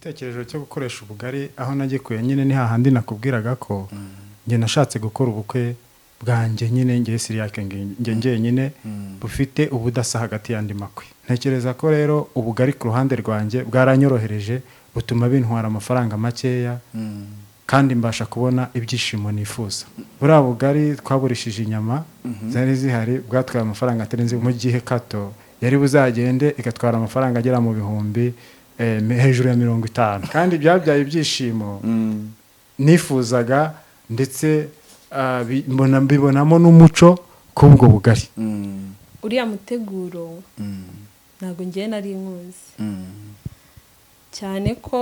Igitekerezo cyo gukoresha ubugari aho nagikuye nyine ni hahandi nakubwiraga ko njye nashatse gukora ubukwe bwanjye nyine, ngewe Cyriaque njye njyenyine, bufite ubudasa hagati y'andi makwe. Ntekereza ko rero ubugari ku ruhande rwanjye bwaranyorohereje, butuma bintwara amafaranga makeya kandi mbasha kubona ibyishimo nifuza. Buriya bugari twaburishije inyama zari zihari, bwatwaye amafaranga atarenze, mu gihe kato yari buzagende igatwara amafaranga agera mu bihumbi hejuru ya 50, kandi byabyaye ibyishimo nifuzaga, ndetse mbibonamo n'umuco k'ubwo bugari. Uriya muteguro ntabwo ngiye nari nkuzi cyane, ko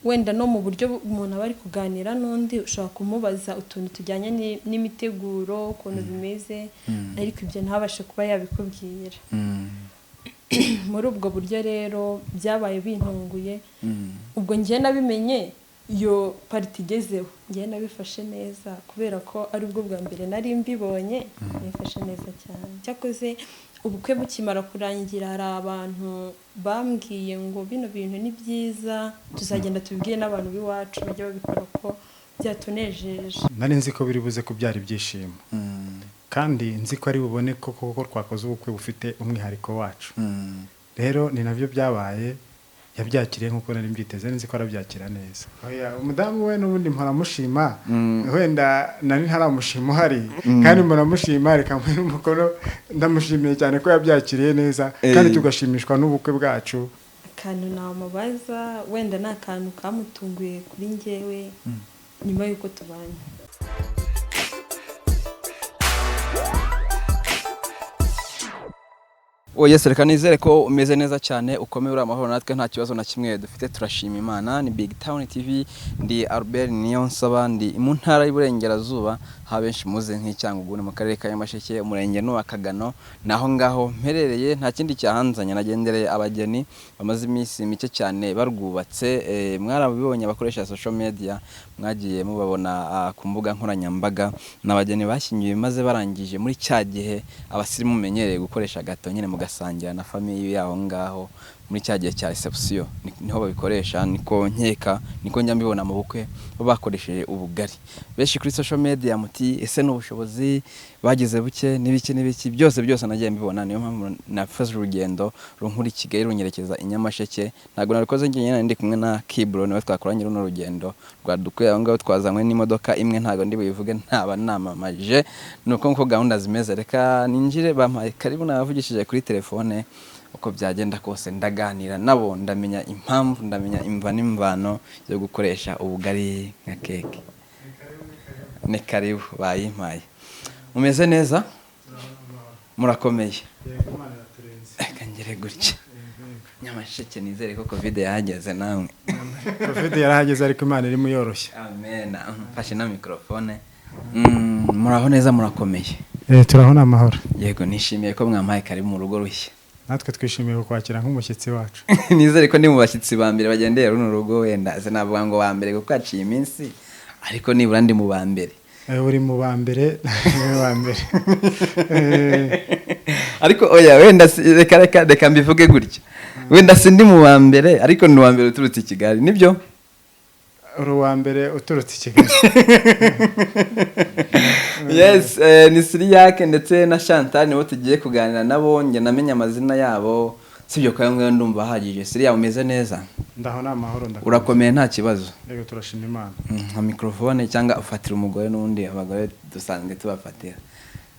wenda no mu buryo umuntu aba ari kuganira n'undi, ushobora kumubaza utuntu tujyanye n'imiteguro ukuntu bimeze, ariko ibyo ntabashe kuba yabikubwira. Muri ubwo buryo rero byabaye bintunguye. Ubwo ngiye nabimenye iyo party igezeho, ngiye nabifashe neza kubera ko aribwo bwa mbere nari mbibonye, nabifashe neza cyane. Cyakoze ubukwe bukimara kurangira, hari abantu bambwiye ngo bino bintu ni byiza, tuzagenda tubibwire n'abantu b'iwacu bajye babikora ko byatunejeje. Nari nzi ko biri buze kubyara ibyishimo, kandi nzi ko ari bubone ko koko twakoze ubukwe bufite umwihariko wacu. Rero ni nabyo byabaye, yabyakiriye nk'uko nari mbyiteze, nzi ko arabyakira neza. Oya, umudamu we n'ubundi mpora wenda nari ntaramushima uhari, kandi mpora reka muhe n'umukono. Ndamushimiye cyane ko yabyakiriye neza kandi tugashimishwa n'ubukwe bwacu. Akantu namubaza wenda ni akantu kamutunguye kuri njyewe nyuma y'uko tubanye. Oh yes, reka nizere ko umeze neza cyane, ukomeye, uri amahoro, natwe nta kibazo na kimwe dufite, turashima Imana. Ni Big Town TV, ndi Albert Niyonsaba, ndi mu ntara y'Iburengerazuba, aho benshi muzi nk'Icyangugu, ni mu karere ka Nyamasheke, umurenge n'uwa Kagano, naho ngaho mperereye. Nta kindi cyahanzanye, nagendereye abageni bamaze iminsi mike cyane barwubatse. Mwarabibonye abakoresha social media, mwagiye mubabona ku mbuga nkoranyambaga. N'abageni bashyingiwe maze barangije muri cya gihe abasirimu mumenyereye gukoresha gato nyine, mugasangira na famille yaho ngaho muri cya gihe cya reception, niho babikoresha, niko nkeka, niko njya mbibona mu bukwe bo bakoresheje ubugari. Benshi kuri social media muti ese n'ubushobozi bagize buke n'ibiki n'ibiki, byose byose nagiye mbibona. Niyo mpamvu nafashe urugendo runkura i Kigali runyerekeza i Nyamasheke. Ntabwo narikoze njyenyine, ndi kumwe na Kibro, niwe twakoranye runo rugendo rwadukuye aho ngaho. Twazanywe n'imodoka imwe, ntabwo ndi buyivuge, ntaba namamaje, nuko nkuko gahunda zimeze. Reka ninjire, bampaye karibu, nabavugishije kuri telefone. Uko byagenda kose ndaganira nabo, ndamenya impamvu, ndamenya imva n'imvano yo gukoresha ubugari nka keke. Ni karibu, bayimpaye. Mumeze neza, murakomeye? Reka ngere gutya Nyamasheke, nizere ko Covid yahageze namwe. Covid yarahageze, ariko Imana irimo yoroshye. Amen. Mfashe na mikrofone. Muraho neza, murakomeye? Turabona amahoro. Yego, nishimiye ko mwampaye karibu mu rugo rushya. Natwe twishimiye kukwakira nk'umushyitsi wacu. Nizere ko ndi mu bashyitsi ba mbere bagendeye runo rugo. Wenda sinavuga ngo ba mbere kuko haciye iminsi, ariko nibura ndi mu ba mbere. Uri mu ba mbere, mu ba mbere. Ariko oya, wenda reka reka reka mbivuge gutya, wenda si ndi mu ba mbere, ariko ni uwa mbere uturutse i Kigali, nibyo? Uri uwa mbere uturutse i Kigali. Yes, ni Cyriaque ndetse na Chantal, nibo tugiye kuganira nabo. Njye namenye amazina yabo, sibyo? Kwa ngayo ndumva ahagije. Cyriaque, umeze neza? Ndaho, ni amahoro, ndakomeye. Urakomeye, nta kibazo? Yego, turashima Imana. Nka mikrofone cyangwa ufatira umugore, n'ubundi abagore dusanzwe tubafatira.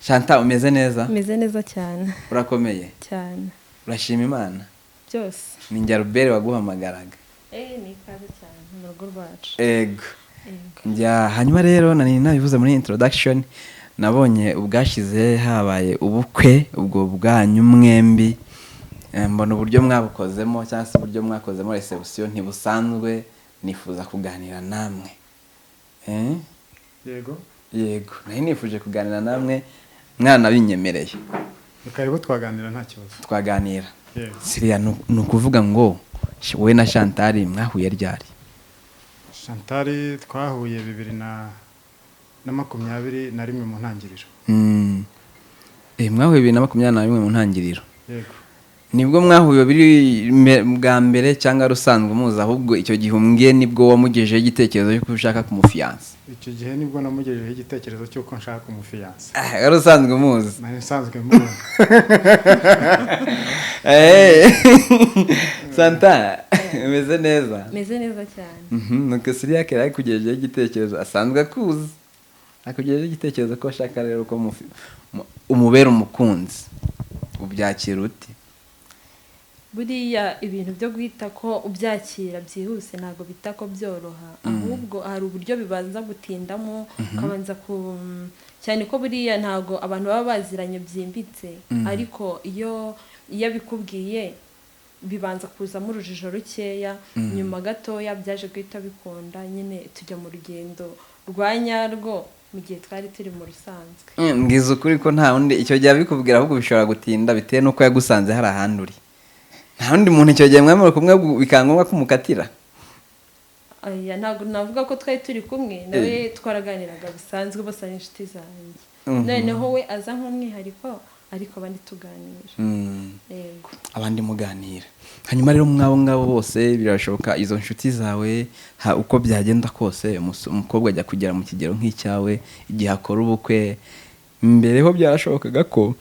Chantal, umeze neza? Meze neza cyane. Urakomeye? Cyane. Urashima Imana? Byose. Ni njye Albert waguhamagaraga. Ni ikaze cyane mu rugo rwacu. Ego. Yego. Njya hanyuma rero nari nabivuze muri introduction, nabonye ubwashize habaye ubukwe ubwo bwanyu mwembi. Mbona uburyo mwabukozemo cyangwa se uburyo mwakozemo reception ntibusanzwe, nifuza kuganira namwe. Yego. Yego, nari nifuje kuganira namwe, mwanabinyemereye. Ni karibu, twaganira nta kibazo. Twaganira. Yego. Siriya, ni ukuvuga ngo wowe na Chantal mwahuye ryari? Chantal twahuye 2021 mu ntangiriro. Mwahuye 2021 mu ntangiriro? Yego. Nibwo mwahuye biri bwa mbere cyangwa ari usanzwe umuzi? Ahubwo icyo gihe umbwiye nibwo wamugejejeho igitekerezo cy'uko ushaka kumufiyansa? Icyo gihe nibwo namugejejeho igitekerezo cy'uko nshaka umufiyansa. Ah, wari usanzwe umuzi? Nari nsanzwe muzi. Santa, umeze neza? Meze neza cyane. Nuko Siriyake yari akugejejeho igitekerezo, asanzwe akuzi, akugejejeho igitekerezo ko ashaka rero ko umubera umukunzi, ubyakira ute? Buriya ibintu byo guhita ko ubyakira byihuse ntabwo bita ko byoroha, ahubwo hari uburyo bibanza gutindamo, ukabanza ku cyane ko buriya ntabwo abantu baba baziranye byimbitse, ariko iyo abikubwiye bibanza kuzamo urujijo rukeya, nyuma gatoya byaje guhita bikunda nyine, tujya mu rugendo rwa nyarwo mu gihe twari turi mu rusanzwe. Mbwiza ukuri ko nta wundi icyo gihe abikubwira, ahubwo bishobora gutinda bitewe n'uko yagusanze hari ahandi uri. Nta wundi muntu icyo gihe mwemera kumwe bikaba ngombwa ko umukatira? Aya, ntabwo navuga ko twari turi kumwe nawe, twaraganiraga bisanzwe, bose ari inshuti zanjye. Noneho we aza nk'umwihariko, ariko abandi tuganira. Yego. Abandi muganira. Hanyuma rero mwabo ngabo bose, birashoboka izo nshuti zawe, uko byagenda kose umukobwa ajya kugera mu kigero nk'icyawe igihe akora ubukwe. Mbere ho byarashobokaga ko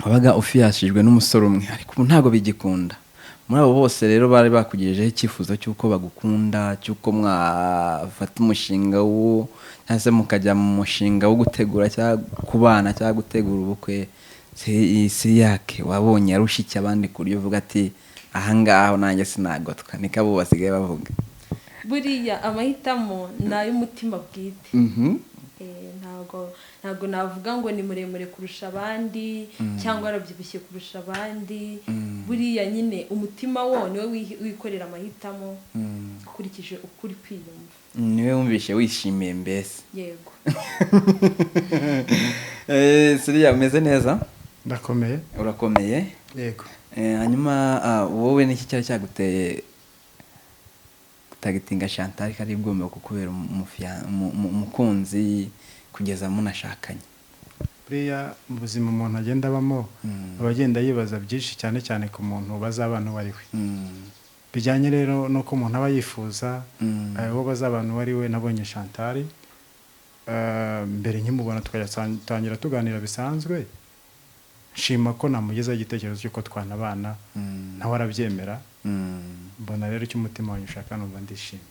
wabaga ufiyashijwe n'umusore umwe, ariko ubu ntabwo bigikunda. Muri abo bose rero bari bakugejejeho icyifuzo cy'uko bagukunda, cy'uko mwafata umushinga wo, cyangwa se mukajya mu mushinga wo gutegura cyangwa kubana cyangwa gutegura ubukwe, Siriyake wabonye arusha iki abandi ku buryo uvuga ati ahangaha nanjye sinagotwa? Niko abo basigaye bavuga. Buriya amahitamo ni ay'umutima bwite. Ntabwo navuga ngo ni muremure kurusha abandi cyangwa arabyibushye kurusha abandi. Buriya nyine umutima wo niwe wikorera amahitamo ukurikije ukuri kwiyumva. Niwe wumvishe wishimiye mbese? Yego. Siriya, umeze neza? Ndakomeye. Urakomeye? Yego. Hanyuma wowe niki cyari cyaguteye gutagitinga Chantal ko ari igomba kukubera umukunzi kugeza munashakanye? Buriya mu buzima umuntu agenda abamo, aba agenda yibaza byinshi, cyane cyane ku muntu bazabana uwo ari we. Bijyanye rero n'uko umuntu aba yifuza uwo bazabana uwo ari we, nabonye Chantal mbere nkimubona tukatangira tuganira bisanzwe, nshima ko namugezaho igitekerezo cy'uko twanabana, nawe arabyemera. Mbona rero icyo umutima wanjye ushaka, numva ndishimye.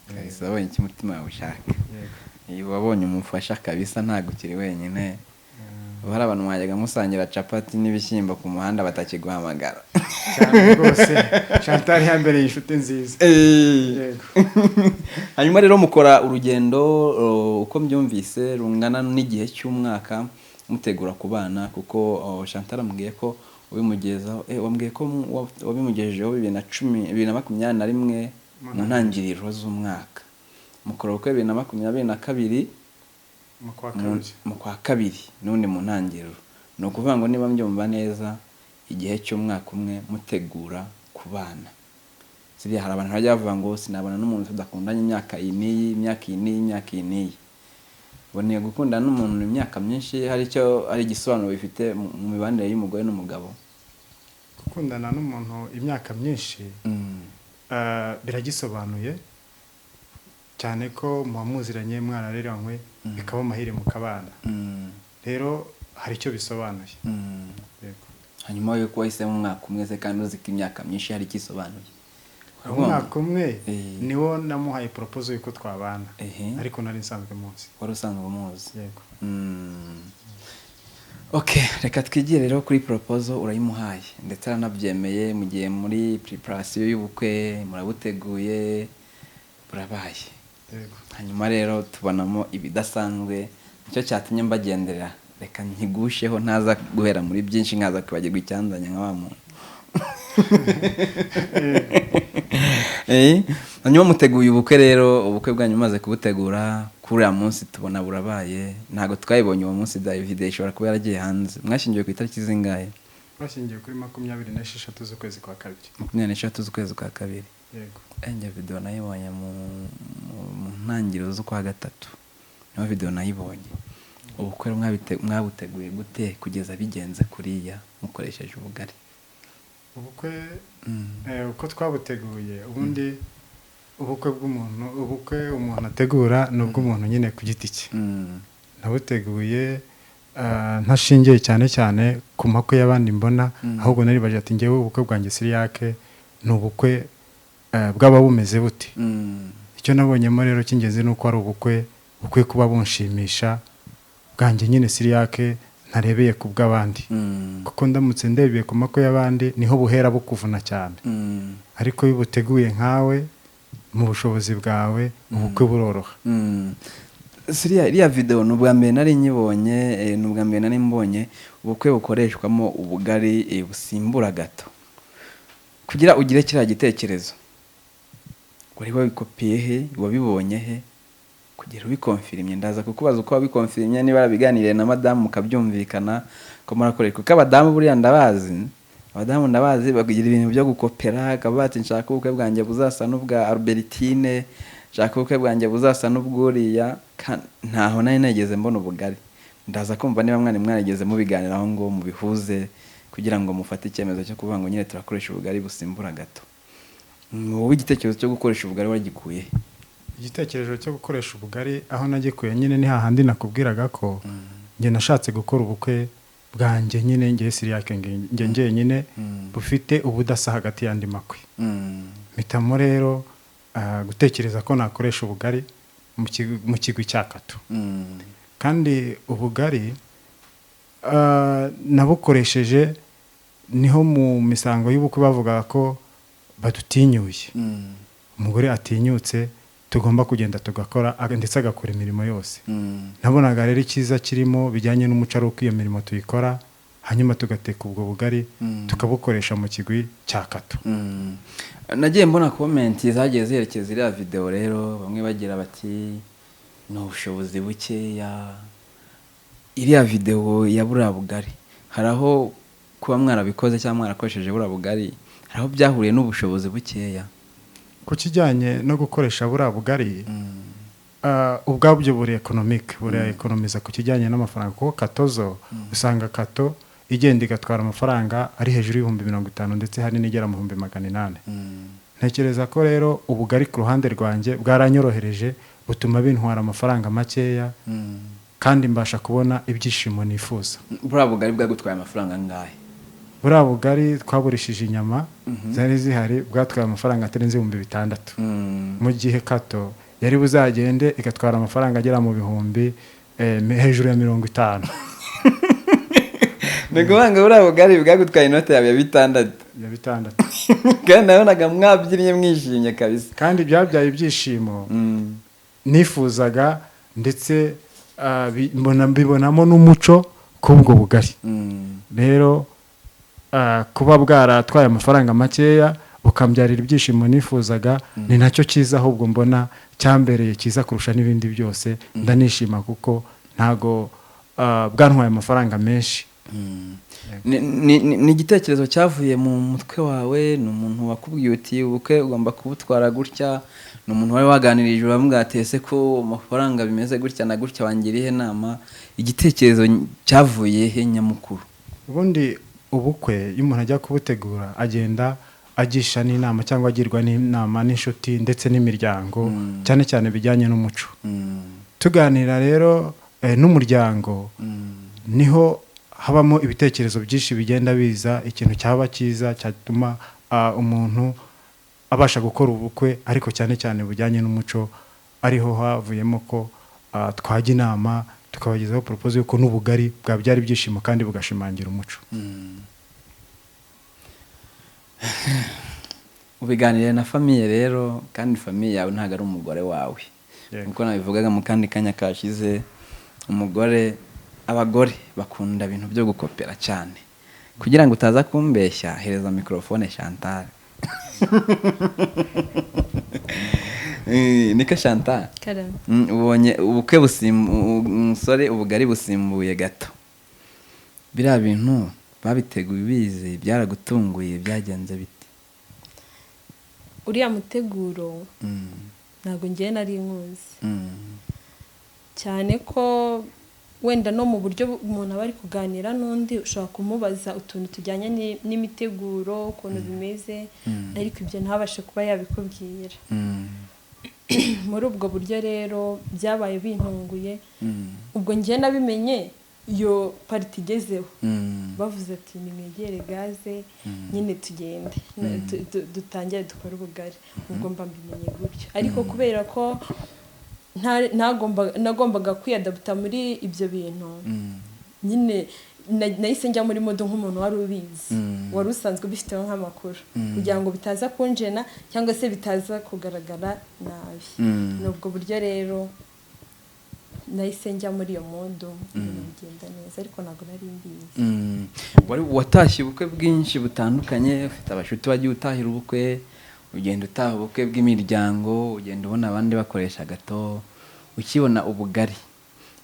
Kabisa wabonye icyo umutima wawe ushaka. Yego. Iyo wabonye umufasha kabisa, ntabwo ukiri wenyine. Hari abantu mwajyaga musangira capati n'ibishyimbo ku muhanda batakiguhamagara. Cyane rwose, Chantal yambereye inshuti nziza. Yego. Hanyuma rero mukora urugendo, uko mbyumvise, rungana n'igihe cy'umwaka mutegura ku bana, kuko Chantal ambwiye ko ubimugezaho, wambwiye ko wabimugejejeho 2010, 2021 mu ntangiriro z'umwaka. Mukora ubukwe 2022 mu kwa kabiri. Mu kwa kabiri n'ubundi mu ntangiriro. Ni ukuvuga ngo niba mbyumva neza, igihe cy'umwaka umwe mutegura ku bana. Siriya, hari abantu bajya bavuga ngo sinabona n'umuntu tudakundanye imyaka iyi n'iyi, imyaka iyi n'iyi, imyaka iyi n'iyi. Uboneye gukundana n'umuntu imyaka myinshi hari icyo ari igisobanuro bifite mu mibanire y'umugore n'umugabo? Gukundana n'umuntu imyaka myinshi biragisobanuye cyane, ko muba muziranye, mwarareranywe, bikaba amahire mukabana. Rero hari icyo bisobanuye. Yego. Hanyuma wowe ko wahisemo umwaka umwe se, kandi uzi ko imyaka myinshi hari icyo isobanuye? Umwaka umwe niwo namuhaye proposal y'uko twabana, ariko nari nsanzwe muzi. Wari usanzwe umuzi? Yego. Ok, reka twigire rero kuri proposal. Urayimuhaye ndetse aranabyemeye, mu gihe muri preparation y'ubukwe, murabuteguye, burabaye. Yego. Hanyuma rero tubonamo ibidasanzwe, nicyo cyatumye mbagenderera. Reka nkigusheho, ntaza guhera muri byinshi nkaza kwibagirwa icyanzanye nka wa muntu. Hanyuma muteguye ubukwe rero, ubukwe bwanyu mumaze kubutegura, kuri uriya munsi tubona burabaye. Ntabwo twayibonye uwo munsi, video ishobora kuba yaragiye hanze. Mwashyingiwe ku itariki zingahe? Bashyingiwe kuri 26 z'ukwezi kwa kabiri. 26 z'ukwezi kwa kabiri? Yego. Njye video nayibonye mu ntangiriro z'ukwa gatatu, niho video nayibonye. Ubukwe mwabuteguye gute kugeza bigenze kuriya mukoresheje ubugari? Ubukwe uko twabuteguye, ubundi ubukwe bw'umuntu, ubukwe umuntu ategura ni ubw'umuntu nyine ku giti cye. Nabuteguye ntashingiye cyane cyane ku makwe y'abandi mbona, ahubwo naribaje ati ngewe ubukwe bwanjye Siriyake ni ubukwe bwaba bumeze bute. Icyo nabonyemo rero cy'ingenzi ni uko ari ubukwe bukwiye kuba bunshimisha bwanjye nyine Siriyake, ntarebeye ku bw'abandi, kuko ndamutse ndebeye ku makwe y'abandi niho buhera bukuvuna cyane. Ariko iyo ubuteguye nkawe mu bushobozi bwawe, ubukwe buroroha. Siriya, iriya video ni ubwa mbere nari nyibonye, ni ubwa mbere nari mbonye ubukwe bukoreshwamo ubugari busimbura gato. Kugira ugire kiriya gitekerezo, wari wabikopiye he, wabibonye he kugira ubikonfirimye? Ndaza kukubaza uko wabikonfirimye, niba warabiganiriye na madamu mukabyumvikana ko murakorera, kuko abadamu buriya ndabazi, abadamu ndabazi bagira ibintu byo gukopera, akaba bati nshaka ubukwe bwanjye buzasa n'ubwa Albertine, nshaka ubukwe bwanjye buzasa n'ubwuriya. Ntaho nari nageze mbona ubugari. Ndaza kumva niba mwari mwarigeze mubiganiraho ngo mubihuze kugira ngo mufate icyemezo cyo kuvuga ngo nyine turakoresha ubugari busimbura gato. Wowe igitekerezo cyo gukoresha ubugari wagikuye he? Igitekerezo cyo gukoresha ubugari aho nagikuye nyine ni hahandi nakubwiraga ko njye nashatse gukora ubukwe bwanjye nyine ngewe Siriyake njye njyenyine, bufite ubudasa hagati y'andi makwe. Mpitamo rero gutekereza ko nakoresha ubugari mu kigwi cya kato. Kandi ubugari nabukoresheje niho mu misango y'ubukwe bavugaga ko badutinyuye. Umugore atinyutse tugomba kugenda tugakora, ndetse agakora imirimo yose. Nabonaga rero icyiza kirimo bijyanye n'umuco ari uko iyo mirimo tuyikora, hanyuma tugateka ubwo bugari, tukabukoresha mu kigwi cya kato. Nagiye mbona comment zagiye ziherekeza iriya video rero, bamwe bagira bati ni ubushobozi bukeya. Iriya video ya buriya bugari, hari aho kuba mwarabikoze cyangwa mwarakoresheje buriya bugari, hari aho byahuriye n'ubushobozi bukeya? Ku kijyanye no gukoresha buriya bugari, ubwabyo buri economic, buri ekonomiza ku kijyanye n'amafaranga, kuko katozo usanga kato igenda igatwara amafaranga ari hejuru y'ibihumbi 50, ndetse hari n'igera mu 800,000. Ntekereza ko rero ubugari ku ruhande rwanjye bwaranyorohereje, butuma bintwara amafaranga makeya, kandi mbasha kubona ibyishimo nifuza. Buriya bugari bwagutwaye amafaranga angahe? Buriya bugari twaburishije inyama zari zihari, bwatwaye amafaranga atarenze 6,000. Mu gihe kato yari buzagende igatwara amafaranga agera mu bihumbi hejuru ya 50. Ni ukuvuga ngo buriya bugari bwagutwaye inote yawe ya 6,000. Ya 6,000. Kandi nabonaga mwabyinnye mwishimye kabisa. Kandi byabyaye ibyishimo nifuzaga, ndetse mbibonamo n'umuco k'ubwo bugari. Rero kuba bwaratwaye amafaranga makeya bukambyarira ibyishimo nifuzaga, ni nacyo cyiza ahubwo mbona cyambereye cyiza kurusha n'ibindi byose. Ndanishima kuko ntago bwantwaye amafaranga menshi. Ni igitekerezo cyavuye mu mutwe wawe? Ni umuntu wakubwiye uti ubukwe ugomba kubutwara gutya? Ni umuntu wari waganirije uramubwira ati ese ko amafaranga bimeze gutya na gutya wangiriye inama? Igitekerezo cyavuye he nyamukuru? Ubundi ubukwe iyo umuntu ajya kubutegura agenda agisha n'inama cyangwa agirwa n'inama n'inshuti ndetse n'imiryango, cyane cyane bijyanye n'umuco. Tuganira rero n'umuryango, niho habamo ibitekerezo byinshi bigenda biza, ikintu cyaba cyiza cyatuma umuntu abasha gukora ubukwe, ariko cyane cyane bujyanye n'umuco. Ariho havuyemo ko twajya inama tukabagezaho propose yuko n'ubugari bwabyara ibyishimo kandi bugashimangira umuco. Ubiganire na famille rero, kandi famille yawe ntabwo ari umugore wawe. Nkuko nabivugaga mu kandi kanya kashize, abagore bakunda ibintu byo gukopera cyane. Kugira ngo utaza kumbeshya, hereza microphone Chantal. Niko Chantal. Karame. Ubonye ubukwe umusore ubugari busimbuye gato. Biriya bintu babiteguye ubizi, byaragutunguye, byagenze bite? Uriya muteguro ntabwo ngiye nari nkuzi. Cyane ko Wenda no mu buryo umuntu aba ari kuganira n'undi, ushobora kumubaza utuntu tujyanye n'imiteguro, ukuntu bimeze, ariko ibyo ntabashe kuba yabikubwira. Muri ubwo buryo rero byabaye bintunguye. Ubwo njye nabimenye iyo party igezeho, bavuze ati nimwegere gaze nyine tugende dutangire dukore ubugari. Ubwo mba mbimenye gutyo, ariko kubera ko nagombaga kwiyadaputa muri ibyo bintu nyine, nahise njya muri mood nk'umuntu wari ubizi, wari usanzwe ubifiteho nk'amakuru, kugira ngo bitaza kunjena cyangwa se bitaza kugaragara nabi. Ni ubwo buryo rero nahise njya muri iyo mood, ibintu bigenda neza, ariko ntabwo nari mbizi. Wari watashye ubukwe bwinshi butandukanye, ufite abashuti wagiye utahira ubukwe, ugenda utaha ubukwe bw'imiryango, ugenda ubona abandi bakoresha gato. Ukibona ubugari,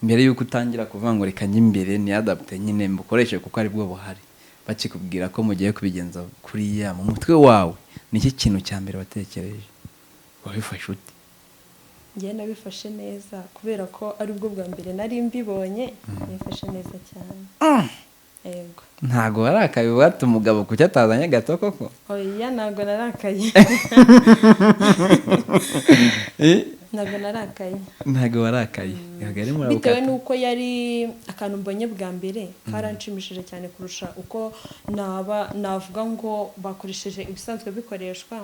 mbere y'uko utangira kuvuga ngo reka njye imbere niyadapute nyine mbukoreshe kuko aribwo buhari, bakikubwira ko mugiye kubigenza kuriya, mu mutwe wawe niki kintu cya mbere watekereje? Wabifashe ute? Njye nabifashe neza kubera ko aribwo bwa mbere nari mbibonye. Nabifashe neza cyane, yego. Ntabwo warakaye uvuga ati umugabo kuki atazanye gato koko? Oya, ntabwo narakaye. Ntabwo narakaye. Ntabwo warakaye. Ntabwo ari muri Bitewe n'uko yari akantu mbonye bwa mbere, karanshimishije cyane kurusha uko naba navuga ngo bakoresheje ibisanzwe bikoreshwa.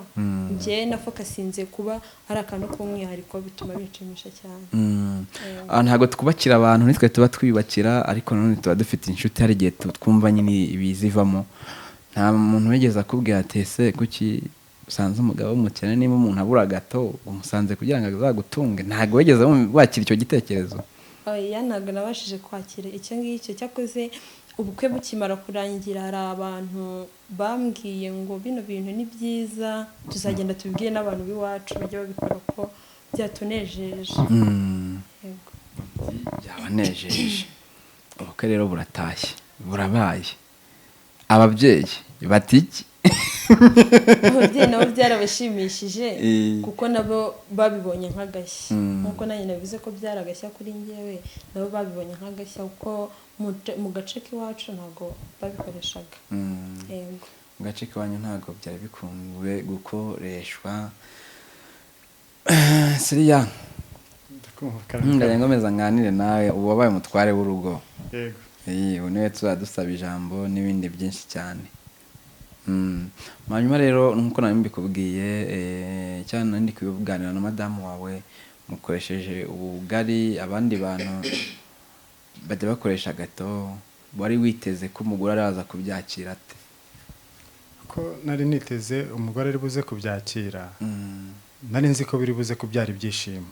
Njye nafokasinze kuba ari akantu k'umwihariko, bituma binshimisha cyane. Ntabwo twubakira abantu, nitwe tuba twiyubakira, ariko nanone tuba dufite inshuti, hari igihe twumva nyine ibizivamo. Nta muntu wigeze akubwira ati ese kuki usanze umugabo w'umukene, niba umuntu abura gato umusanze kugira ngo azagutunge? Ntabwo wigeze wakira icyo gitekerezo? Oya, ntabwo nabashije kwakira icyo ngicyo. Cyakoze ubukwe bukimara kurangira, hari abantu bambwiye ngo bino bintu ni byiza, tuzagenda tubibwire n'abantu b'iwacu bajye babikora kuko byatunejeje. Yego. Byabanejeje. Ubukwe rero buratashye, burabaye, ababyeyi bati iki? Ababyeyi nabo byarabashimishije, kuko nabo babibonye nk'agashya. Nk'uko nanjye nabivuze ko byari agashya kuri njyewe, nabo babibonye nk'agashya, kuko mu gace k'iwacu ntabwo babikoreshaga. Yego. Mu gace k'iwanyu ntabwo byari bikunzwe gukoreshwa. Siriya, Ndakumva, karame. Ndajya ngomeza nganire nawe, ubu wabaye umutware w'urugo. Yego. Ubu niwe tuzajya dusaba ijambo n'ibindi byinshi cyane. Hanyuma rero nk'uko nari mbikubwiye, cyane nari ndi kubiganira na madamu wawe, mukoresheje ubugari, abandi bantu bajya bakoresha gato. Wari witeze ko umugore araza kubyakira ate? Ko nari niteze umugore ari buze kubyakira, nari nzi ko biri buze kubyara ibyishimo,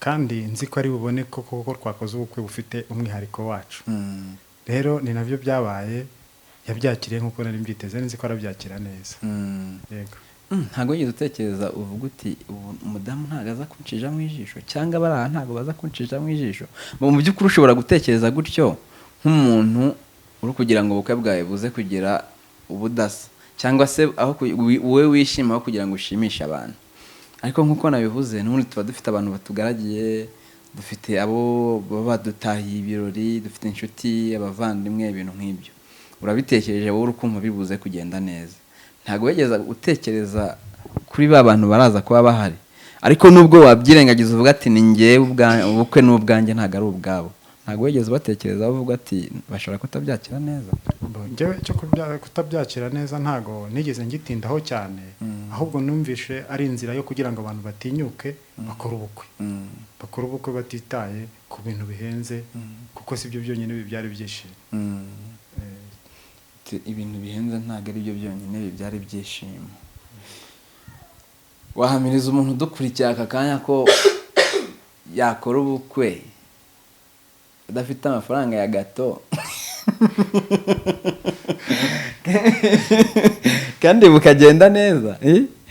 kandi nzi ko ari bubone ko koko twakoze ubukwe bufite umwihariko wacu. Rero ni nabyo byabaye, yabyakiriye nk'uko nari mbyiteze, nzi ko arabyakira neza. Yego. Ntabwo wigeze utekereza uvuga uti ubu umudamu ntabwo aza kuncisha mu ijisho, cyangwa bari aha ntabwo baza kuncisha mu ijisho? Mu by'ukuri ushobora gutekereza gutyo nk'umuntu uri kugira ngo ubukwe bwawe buze kugira ubudasa, cyangwa se aho wowe wishima aho kugira ngo ushimishe abantu. Ariko nk'uko nabivuze, n'ubundi tuba dufite abantu batugaragiye, dufite abo baba badutahiye ibirori, dufite inshuti, abavandimwe, ibintu nk'ibyo. Urabitekereje wowe uri kumva bibuze kugenda neza, ntabwo wigeze utekereza kuri ba bantu baraza kuba bahari. Ariko nubwo wabyirengagiza uvuga ati ni njyewe ubukwe ni ubwanjye, ntabwo ari ubwabo, ntabwo wigeze ubatekereza uvuga ati bashobora kutabyakira neza? Njyewe cyo kutabyakira neza ntabwo nigeze ngitindaho cyane, ahubwo numvishe ari inzira yo kugira ngo abantu batinyuke bakore ubukwe, bakore ubukwe batitaye ku bintu bihenze, kuko si byo byonyine bibyara ibyishimo. Ibintu bihenze ntabwo ari byo byonyine bibyara ibyishimo. Wahamiriza umuntu udukurikiye aka kanya ko yakora ubukwe udafite amafaranga ya gato kandi bukagenda neza?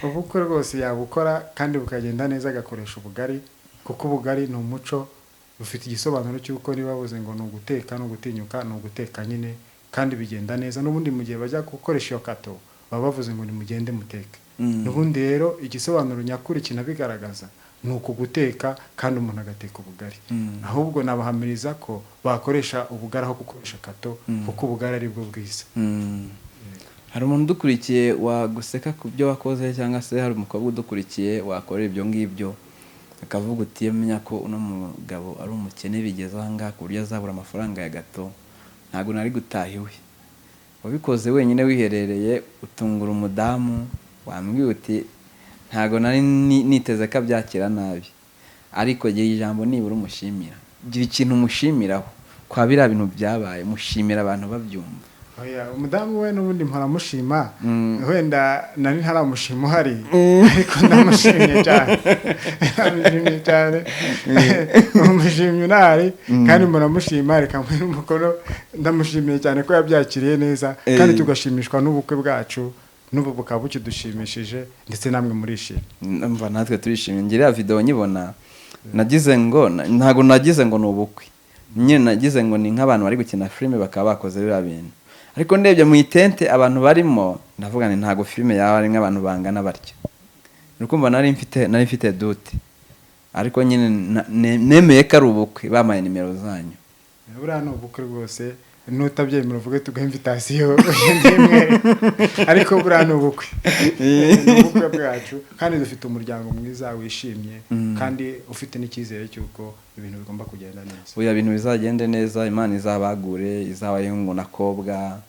Ubukwe rwose yabukora kandi bukagenda neza, agakoresha ubugari, kuko ubugari ni umuco, bufite igisobanuro cy'uko niba bavuze ngo ni uguteka, ni ugutinyuka, ni uguteka nyine, kandi bigenda neza. N'ubundi mu gihe bajya gukoresha iyo kato baba bavuze ngo nimugende muteke. N'ubundi rero igisobanuro nyakuri kinabigaragaza Ni ukuguteka kandi umuntu agateka ubugari. Ahubwo nabahamiriza ko bakoresha ubugari aho gukoresha gato, kuko ubugari ari bwo bwiza. Hari umuntu udukurikiye waguseka ku byo wakoze, cyangwa se hari umukobwa udukurikiye wakorera ibyo ngibyo akavuga uti menya ko uno mugabo ari umukene bigeze aha ngaha ku buryo azabura amafaranga ya gato, ntabwo nari gutaha iwe. Wabikoze wenyine wiherereye, utungura umudamu wambwiye uti ntabwo nari niteze ko abyakira nabi, ariko gira ijambo nibura umushimira, gira ikintu umushimiraho kwa biriya bintu byabaye, mushimira abantu babyumva. Oya, umudamu we n'ubundi mpora wenda nari ntaramushima uhari, ariko ndamushimye cyane, ndamushimye cyane, umushimye unahari kandi muramushima, reka mwe n'umukono, ndamushimiye cyane ko yabyakiriye neza, kandi tugashimishwa n'ubukwe bwacu n'ubu bukaba bukidushimishije, ndetse namwe murishimye. Mva natwe turishimye. Ngira video nyibona nagize ngo ntago nagize ngo ni ubukwe nyine, nagize ngo ni nk'abantu bari gukina filime bakaba bakoze biriya bintu, ariko ndebye mu itente abantu barimo ndavuga nti ntago filime yaba ari nk'abantu bangana batyo. Urukumva nari mfite dute, ariko nyine nemeye ko ari ubukwe, bamaye nimero zanyu. Buriya ni ubukwe rwose, nutabyemera uvuge tuguhe invitation ariko buriya ni ubukwe, ni ubukwe bwacu, kandi dufite umuryango mwiza wishimye kandi ufite n'icyizere cy'uko ibintu bigomba kugenda neza. Oya, ibintu bizagende neza, Imana izabagure, izabaye ngo nakobwa,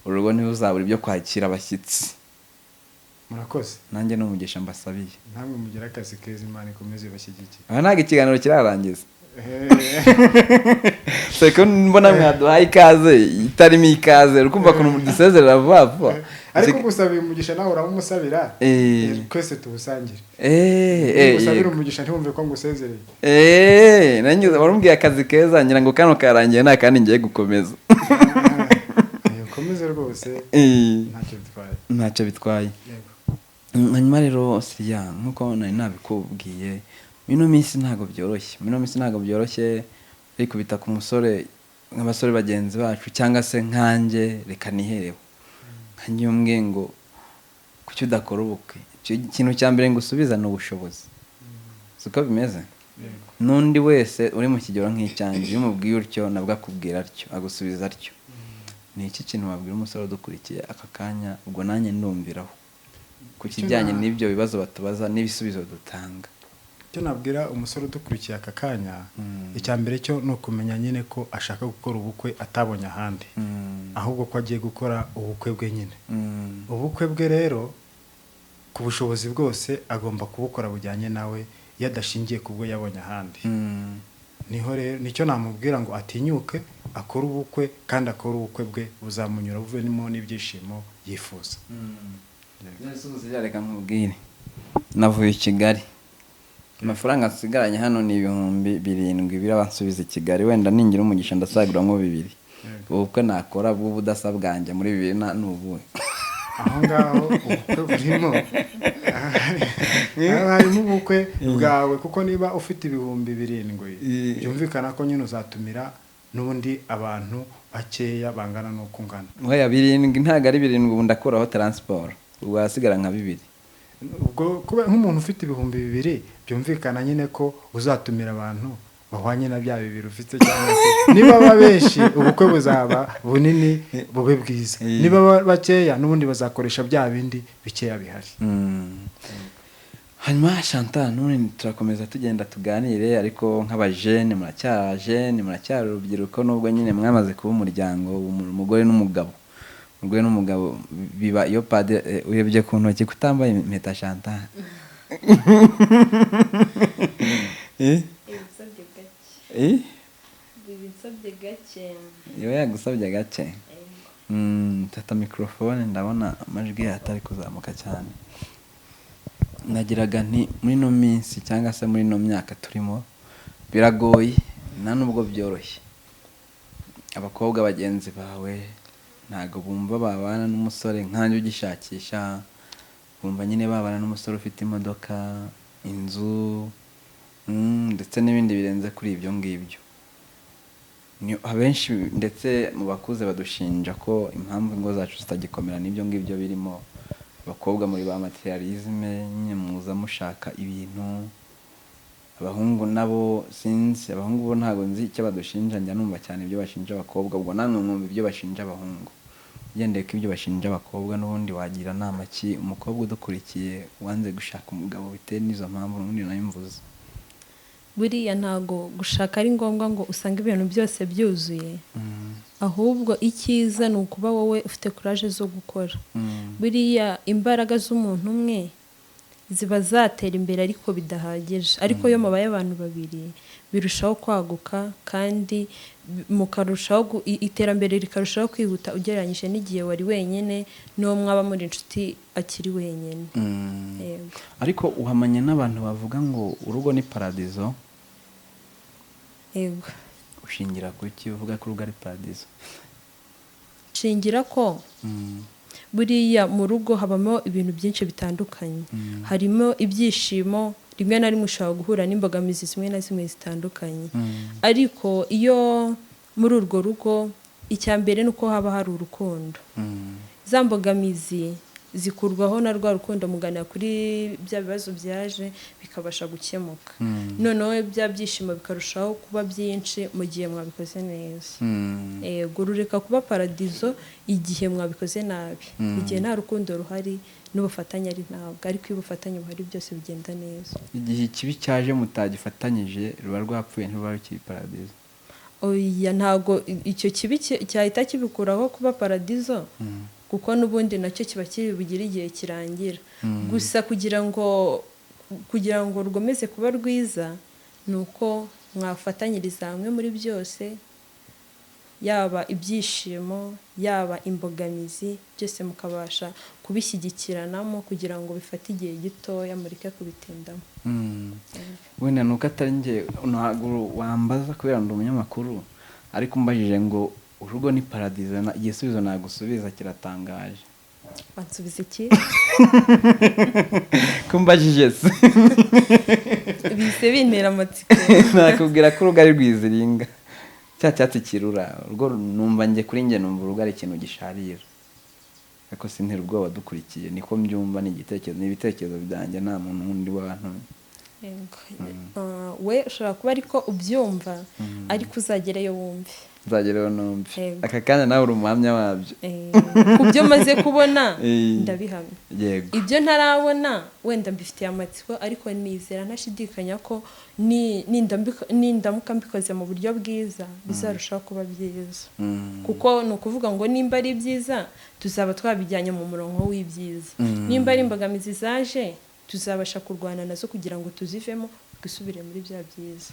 urugo ntibuzabura ibyo kwakira abashyitsi. Murakoze. Nanjye n'umugisha mbasabiye. Namwe mugira akazi keza, Imana ikomeze ibashyigikire. Aha ntabwo ikiganiro kirarangiza. Seko mbona mwaduhaye ikaze itarimo ikaze, urukumva ukuntu dusezerera vuba vuba. Ariko gusabira umugisha nawe uramumusabira, twese tuwusangire. Gusabira umugisha ntiwumve ko ngusezereye. Nanjye warumbwiye akazi keza, ngira ngo kano karangiye nta kandi ngiye gukomeza. Ukomeze rwose, ntacyo bitwaye. Ntacyo bitwaye. Hanyuma rero Siriya, nkuko nari nabikubwiye, mino minsi ntago byoroshye, mino minsi ntago byoroshye rikubita ku musore nk'abasore bagenzi bacu cyangwa se nkanjye, reka nihereho nkanjye umbwiye ngo kuki udakora ubukwe, ikintu cya mbere ngo usubiza ni ubushobozi, siko bimeze? N'undi wese uri mu kigero nk'icyanjye iyo umubwiye utyo nabwo akubwira atyo, agusubiza atyo. Ni iki kintu wabwira umusore udukurikiye aka kanya, ubwo nanjye ndumviraho ku kijyanye n'ibyo bibazo batubaza n'ibisubizo dutanga? Icyo nabwira umusore udukurikiye aka kanya, icya mbere cyo ni ukumenya nyine ko ashaka gukora ubukwe atabonye ahandi, ahubwo ko agiye gukora ubukwe bwe nyine. Ubukwe bwe rero ku bushobozi bwose agomba kubukora bujyanye nawe, iyo adashingiye ku bwo yabonye ahandi. Niho rero nicyo namubwira ngo atinyuke akore ubukwe, kandi akore ubukwe bwe buzamunyura buvemo n'ibyishimo yifuza. Reka nkubwire, navuye i Kigali, amafaranga nsigaranye hano ni 7,000 birabansubiza i Kigali, wenda ningira umugisha ndasaguramo 2. Ubukwe nakora bw'ubudasa bwanjye muri 2 n'ubuhe? Aho ngaho ubukwe burimo, harimo ubukwe bwawe, kuko niba ufite 7,000 byumvikana ko nyine uzatumira n'ubundi abantu bakeya bangana n'uko ungana. Oya, 7 ntabwo ari 7, ubu ndakuraho transport, ubwo hasigara nka 2. Ubwo kuba nk'umuntu ufite 2,000 byumvikana nyine ko uzatumira abantu bahwanye na bya 2 ufite, cyangwa se niba baba benshi ubukwe buzaba bunini bube bwiza, niba bakeya n'ubundi bazakoresha bya bindi bikeya bihari. Hanyuma Chantal, none turakomeza tugenda tuganire, ariko nk'abajene muracyari muracyari urubyiruko, nubwo nyine mwamaze kuba umuryango, umugore n'umugabo. Umugore n'umugabo biba iyo padiri urebye ku ntoki kutambaye impeta Chantal. Ibinsabye gake. Iyo yagusabye gake. Tata microphone ndabona amajwi atari kuzamuka cyane. Nagiraga nti muri no minsi cyangwa se muri no myaka turimo biragoye, nta nubwo byoroshye. Abakobwa bagenzi bawe ntago bumva babana n'umusore nkanjye ugishakisha, bumva nyine babana n'umusore ufite imodoka, inzu, ndetse n'ibindi birenze kuri ibyo ngibyo. Abenshi ndetse mu bakuze badushinja ko impamvu ingo zacu zitagikomera n'ibyo ngibyo birimo. Abakobwa muri ba materialisme nyine muza mushaka ibintu, Abahungu nabo sinzi, abahungu bo ntabwo nzi icyo badushinja, njya numva cyane ibyo bashinja abakobwa, ubwo namwe mwumva ibyo bashinja abahungu. Ugendeye ku ibyo bashinja abakobwa, n'ubundi wagira nama ki umukobwa udukurikiye wanze gushaka umugabo bitewe n'izo mpamvu n'ubundi nayo mvuze? Buriya ntago gushaka ari ngombwa ngo usange ibintu byose byuzuye, ahubwo icyiza ni ukuba wowe ufite courage zo gukora. Buriya imbaraga z'umuntu umwe ziba zatera imbere ariko bidahagije, ariko iyo mubaye abantu babiri birushaho kwaguka kandi mukarushaho iterambere rikarushaho kwihuta ugereranyije n'igihe wari wenyine n'uwo mwaba muri inshuti akiri wenyine. Yego. Ariko uhamanya n'abantu bavuga ngo urugo ni paradizo? Yego. Ushingira ku ki uvuga ko urugo ari paradizo? Shingira ko buriya mu rugo habamo ibintu byinshi bitandukanye, harimo ibyishimo, rimwe na rimwe ushobora guhura n'imbogamizi zimwe na zimwe zitandukanye, ariko iyo muri urwo rugo icya mbere ni uko haba hari urukundo. Za mbogamizi zikurwaho na rwa rukundo, muganira kuri bya bibazo byaje bikabasha gukemuka, noneho bya byishimo bikarushaho kuba byinshi mu gihe mwabikoze neza. Yego, rureka kuba paradizo igihe mwabikoze nabi, igihe nta rukundo ruhari n'ubufatanye ari ntabwo, ariko iyo ubufatanye buhari byose bigenda neza. Igihe ikibi cyaje mutagifatanyije ruba rwapfuye, ntiruba rukiri paradizo. Oya, ntabwo icyo kibi cyahita kibikuraho kuba paradizo, kuko n'ubundi nacyo kiba kiri bugire igihe kirangira. Gusa kugira ngo rugomeze kuba rwiza ni uko mwafatanyiriza hamwe muri byose, yaba ibyishimo yaba imbogamizi, byose mukabasha kubishyigikiranamo kugira ngo bifate igihe gitoya, mureke kubitindamo. Wenda nuko atari njye ntabwo wambaza kubera ndi umunyamakuru, ariko umbajije ngo urugo ni paradizo, igisubizo nagusubiza kiratangaje. Wansubiza iki? Kumbajije se bise bintera amatsiko. Nakubwira ko urugo ari rwiziringa, cya cyatsi kirura. Urwo numva njye, kuri njye numva urugo ari ikintu gisharira, ariko sintera ubwoba dukurikiye, niko mbyumva, ni igitekerezo, ni ibitekerezo byanjye, nta muntu wundi wantumye. We ushobora kuba ariko ubyumva, ariko uzagereyo wumve. Nzagereyo numve. Aka kanya nawe uri umuhamya wabyo. Ku byo maze kubona ndabihamya. Yego. Ibyo ntarabona wenda mbifitiye amatsiko, ariko nizera ntashidikanya ko nindamuka mbikoze mu buryo bwiza bizarushaho kuba byiza. Kuko ni ukuvuga ngo nimba ari byiza tuzaba twabijyanye mu murongo w'ibyiza, nimba ari imbogamizi zaje tuzabasha kurwana nazo kugira ngo tuzivemo twisubire muri bya byiza.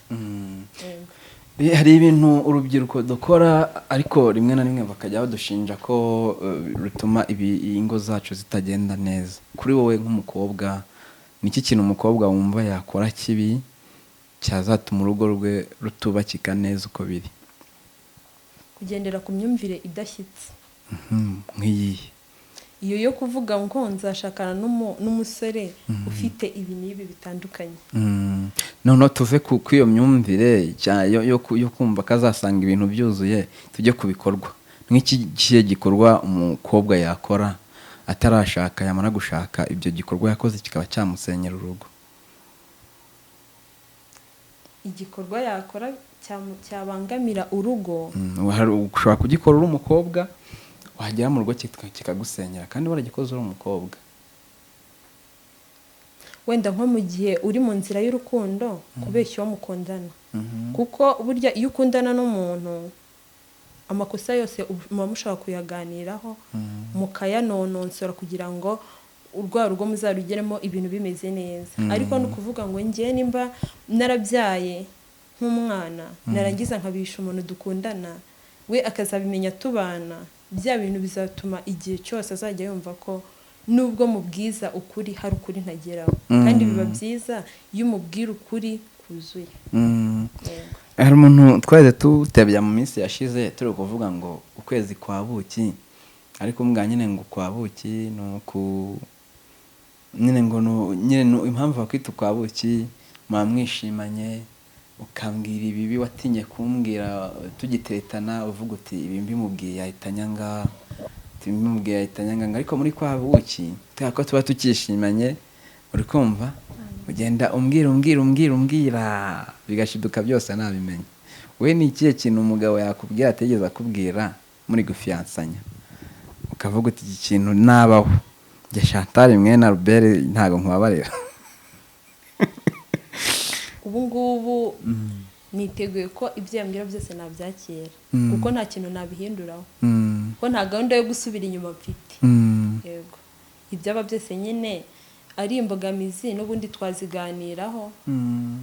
Hari ibintu urubyiruko dukora ariko rimwe na rimwe bakajya badushinja ko rutuma ingo zacu zitagenda neza. Kuri wowe nk'umukobwa, ni iki kintu umukobwa wumva yakora kibi cyazatuma urugo rwe rutubakika neza uko biri? Kugendera ku myumvire idashyitse. Nk'iyihe? Iyo yo kuvuga ngo nzashakana n'umusore ufite ibi n'ibi bitandukanye. Noneho tuve ku iyo myumvire yo kumva ko azasanga ibintu byuzuye, tujye ku bikorwa. Nk'iki kihe gikorwa umukobwa yakora atarashaka, yamara gushaka ibyo gikorwa yakoze kikaba cyamusenyera urugo? Igikorwa yakora cyabangamira urugo, ushobora kugikora uri umukobwa, wagera mu rugo kikagusenyera kandi waragikoze uri umukobwa. Wenda nko mu gihe uri mu nzira y'urukundo, kubeshya uwo mukundana, kuko burya iyo ukundana n'umuntu amakosa yose muba mushobora kuyaganiraho, mukayanononsora kugira ngo urwa rugo muzarugeremo ibintu bimeze neza. Ariko ni ukuvuga ngo njye nimba narabyaye nk'umwana, narangiza nkabisha umuntu dukundana, we akazabimenya tubana, bya bintu bizatuma igihe cyose azajya yumva ko nubwo mubwiza ukuri hari ukuri ntageraho. Kandi biba byiza iyo umubwira ukuri kuzuye. Hari umuntu twari tutebya mu minsi yashize turi kuvuga ngo ukwezi kwa buki, ariko mbwa nyine ngo kwa buki ni uku nyine ngo nyine impamvu bakwita kwa buki, mwamwishimanye ukambwira ibibi watinye kumbwira tugiteretana, uvuga uti ibi mbimubwiye yahita nyanga, mbimubwiye yahita nyanga, ariko muri kwa buki ko tuba tukishimanye, uri kumva Ugenda umbwira umbwira umbwira umbwira, bigashiduka byose nabimenye. We ni ikihe kintu umugabo yakubwira atigeze akubwira muri gufiyansanya, ukavuga uti iki kintu nabaho njye Chantal mwene Albert ntabwo nkubabarira? Ubu ngubu niteguye ko ibyo yambwira byose nabyakira, kuko nta kintu nabihinduraho, kuko nta gahunda yo gusubira inyuma mfite. Yego, ibyaba byose nyine ari imbogamizi n'ubundi twaziganiraho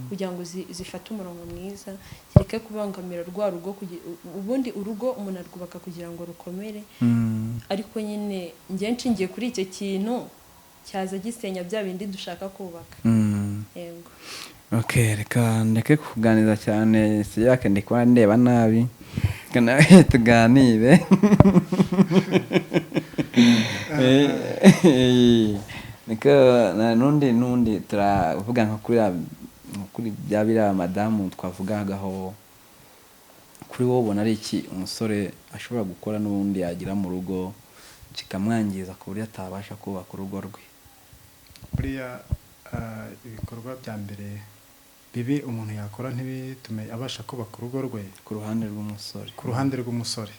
kugira ngo zifate umurongo mwiza, kireke kubangamira rwa rugo. Ubundi urugo umuntu arwubaka kugira ngo rukomere, ariko nyine njye nshingiye kuri icyo kintu cyaza gisenya bya bindi dushaka kubaka. Yego. Okay, reka ndeke kuganiriza cyane Siyake, ndi kuba ndeba nabi. Reka nawe tuganire. Niko n'undi turavuga nka kuri bya biriya madamu twavugagaho. Kuri wowe ubona ari iki umusore ashobora gukora n'ubundi yagira mu rugo kikamwangiza ku buryo atabasha kubaka urugo rwe? Buriya ibikorwa bya mbere bibi umuntu yakora ntibitume abasha kubaka urugo rwe, ku ruhande rw'umusore, ku ruhande rw'umusore,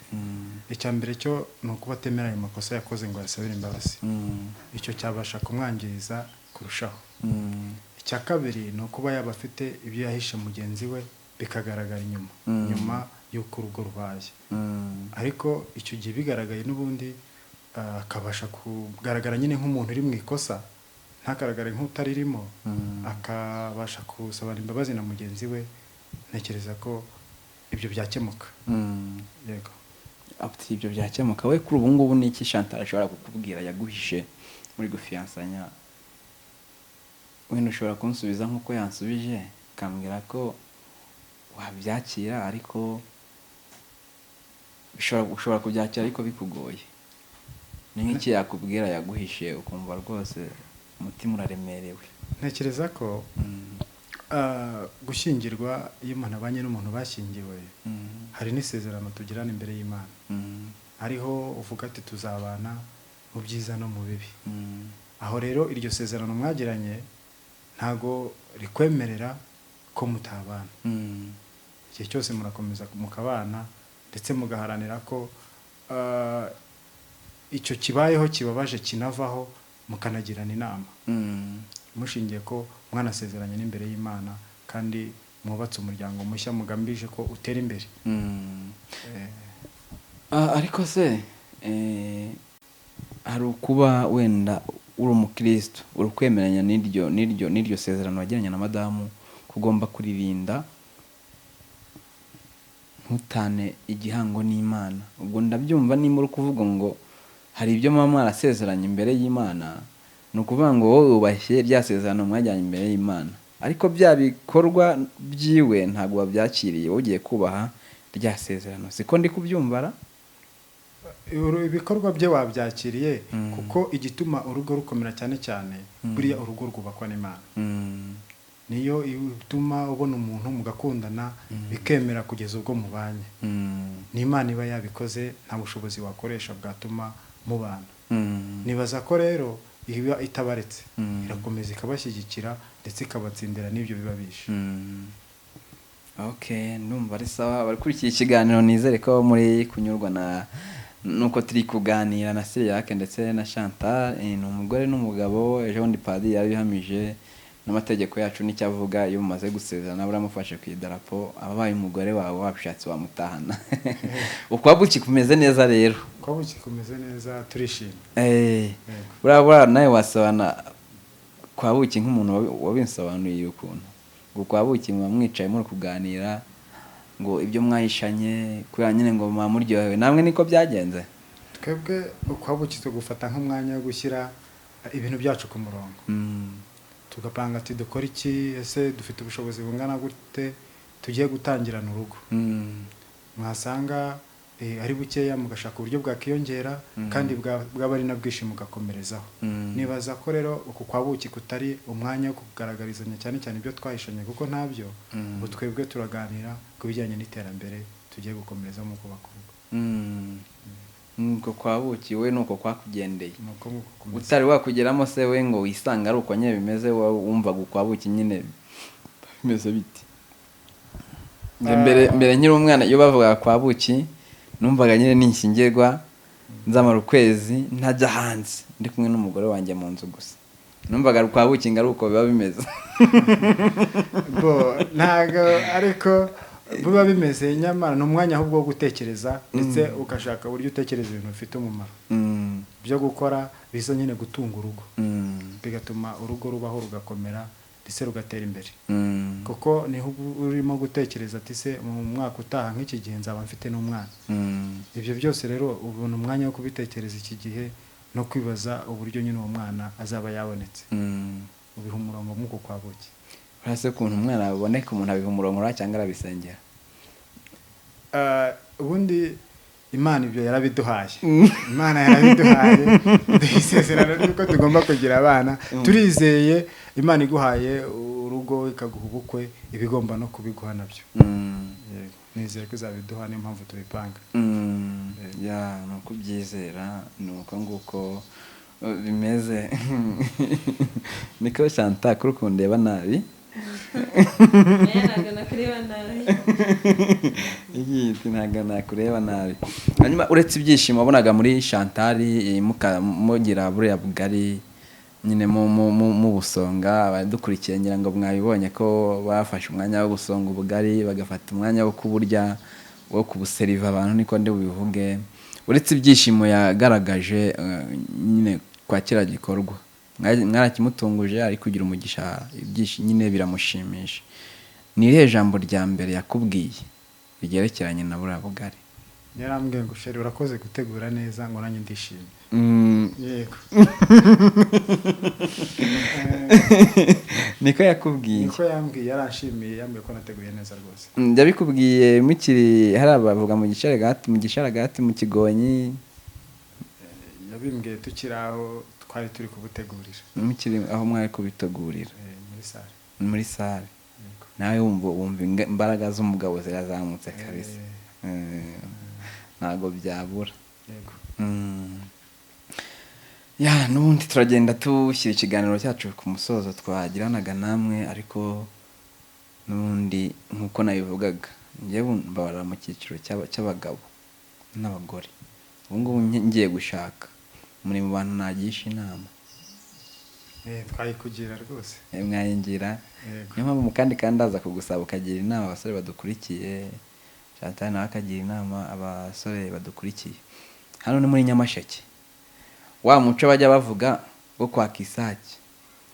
icya mbere cyo ni ukuba atemera ayo makosa yakoze ngo ayasabire imbabazi. Icyo cyabasha kumwangiza kurushaho. Icya kabiri ni ukuba yaba afite ibyo yahishe mugenzi we bikagaragara inyuma, nyuma y'uko urugo rubaye. Ariko icyo gihe bigaragaye n'ubundi akabasha kugaragara nyine nk'umuntu uri mu ikosa, ntagaragare nk'utaririmo, akabasha gusabana imbabazi na mugenzi we. Ntekereza ko ibyo byakemuka. Yego. Ati ibyo byakemuka. We kuri ubu ngubu ni iki Chantal ashobora kukubwira yaguhishe muri gufiyansanya? Wenda ushobora kunsubiza nk'uko yansubije, akambwira ko wabyakira, ariko ushobora kubyakira ariko bikugoye. Ni nk'iki yakubwira yaguhishe ukumva rwose umutima uraremerewe? Ntekereza ko gushyingirwa, iyo umuntu abanye n'umuntu bashyingiwe, hari n'isezerano tugirana imbere y'Imana, hariho uvuga ati tuzabana mu byiza no mu bibi. Aho rero iryo sezerano mwagiranye ntago rikwemerera ko mutabana. Igihe cyose murakomeza mukabana, ndetse mugaharanira ko icyo kibayeho kibabaje kinavaho, mukanagirana inama mushingiye ko mwanasezeranye n'imbere y'Imana, kandi mwubatse umuryango mushya mugambije ko utera imbere. Ariko se hari ukuba wenda uri umukristo, uri kwemeranya n'iryo sezerano wagiranye na madamu, kugomba kuririnda ntutane igihango n'Imana. Ubwo ndabyumva nimba uri kuvuga ngo hari ibyo mama mwarasezeranye imbere y'Imana, ni ukuvuga ngo wowe wubashye rya sezerano mwajyanye imbere y'Imana, ariko bya bikorwa byiwe ntabwo wabyakiriye, wowe ugiye kubaha rya sezerano. Siko ndi kubyumva ra? Ibikorwa bye wabyakiriye, kuko igituma urugo rukomera cyane cyane, buriya urugo rwubakwa n'Imana. Niyo ituma ubona umuntu mugakundana bikemera kugeza ubwo mubanye. N'Imana iba yabikoze, nta bushobozi wakoresha bwatuma mubana. Nibaza ko rero iba itabaretse, irakomeza ikabashyigikira ndetse ikabatsindira n'ibyo biba bishe. Okay, ndumva ari sawa. Abakurikiye ikiganiro nizere ko muri kunyurwa na nuko turi kuganira na Siriyake ndetse na Chantal. Ni umugore n'umugabo. Ejo bundi padiri yarabihamije n'amategeko yacu n'icyo avuga, iyo umaze gusezerana uramufashe ku idarapo, ababaye umugore wawe wabishatse wamutahana. Ukwabuki kumeze neza rero. Ukwabuki kumeze neza, turishimye. Buriya nawe wasobana kwa buki nk'umuntu wabinsobanuriye ukuntu ngo kwa buki muba mwicaye muri kuganira ngo ibyo mwahishanye, kubera nyine ngo muba muryohewe. Namwe niko byagenze? Twebwe ukwa buki tugufata nk'umwanya wo gushyira ibintu byacu ku murongo, tugapanga ati dukora iki, ese dufite ubushobozi bungana gute, tugiye gutangirana urugo. Mwasanga ari bukeya, mugashaka uburyo bwakiyongera, kandi bwaba ari na bwinshi mugakomerezaho. Nibaza ko rero uku kwa buki kutari umwanya wo kugaragarizanya cyane cyane ibyo twahishanye, kuko ntabyo. Ubu twebwe turaganira ku bijyanye n'iterambere tugiye gukomereza mu kubaka urugo. Nuko kwa buki we nuko kwakugendeye. Nuko nguko kumeze. Utari wakugeramo se we ngo wisanga ari uko nyine bimeze, wowe wumvaga ukwa buki nyine bimeze biti? Njye mbere nkiri umwana, iyo bavugaga kwa buki numvaga nyine ninshyingirwa nzamara ukwezi ntajya hanze, ndi kumwe n'umugore wanjye mu nzu gusa. Numvaga kwa buki ngo ari uko biba bimeze. Bo ntago ariko biba bimeze, nyamara ni umwanya ahubwo wo gutekereza, ndetse ugashaka uburyo utekereza ibintu bifite umumaro byo gukora biza nyine gutunga urugo, bigatuma urugo rubaho rugakomera ndetse rugatera imbere. Kuko niho uba urimo gutekereza ati se mu mwaka utaha nk'iki gihe nzaba mfite n'umwana. Ibyo byose rero ubona umwanya wo kubitekereza iki gihe no kwibaza uburyo nyine uwo mwana azaba yabonetse. Ubiha umurongo nk'uko kwa buki. Uretse ukuntu umwana aboneka, umuntu abiha umurongo cyangwa arabisengera? Ubundi Imana ibyo yarabiduhaye. Imana yarabiduhaye, iduha isezerano ry'uko tugomba kugira abana. Turizeye Imana iguhaye urugo ikaguha ubukwe, ibigomba no kubiguha nabyo. Yego, nizeye ko izabiduha, niyo mpamvu tubipanga. Ya, ni ukubyizera, ni uko nguko bimeze. Niko Chantal, kuri kundeba nabi. Ntabwo nakureba nabi. Igiti ntabwo nakureba nabi. Hanyuma uretse ibyishimo wabonaga muri Chantal, mugira buriya bugari nyine mu busonga, abadukurikiye ngira ngo mwabibonye ko bafashe umwanya wo gusonga ubugari, bagafata umwanya wo kuburya, wo kubuseriva abantu, niko ndi bubivuge. Uretse ibyishimo yagaragaje nyine kwa kiriya gikorwa, mwarakimutunguje, ari kugira umugisha, ibyishimo nyine biramushimisha. Ni irihe jambo rya mbere yakubwiye rigerekeranye na buriya bugari? Yarambwiye ngo sheri urakoze gutegura neza, ngo nanjye ndishimye. Yego. Niko yakubwiye? Niko yambwiye, yaranshimiye, yambwiye ko nateguye neza rwose. Yabikubwiye mukiri hari abavuga mu gisharagati, mu gisharagati, mu kigonyi? Yabimbwiye tukiri aho twari turi kubutegurira. Mukiri aho mwari kubitegurira. Muri sale. Muri sale. Nawe wumva imbaraga z'umugabo zirazamutse kabisa. Ntago byabura. Yego. Ya, n'ubundi turagenda tushyira ikiganiro cyacu ku musozo twagiranaga namwe, ariko n'ubundi nk'uko nabivugaga, njyewe mbabara mu cyiciro cy'abagabo n'abagore. Ubu ngubu ngiye gushaka, muri mu bantu nagisha inama. Twayikugira rwose. Mwayingira. Niyo mpamvu mu kandi kandi aza kugusaba ukagira inama abasore badukurikiye, Chantal nawe akagira inama abasore badukurikiye. Hano ni muri Nyamasheke. Wa muco bajya bavuga wo kwaka isake,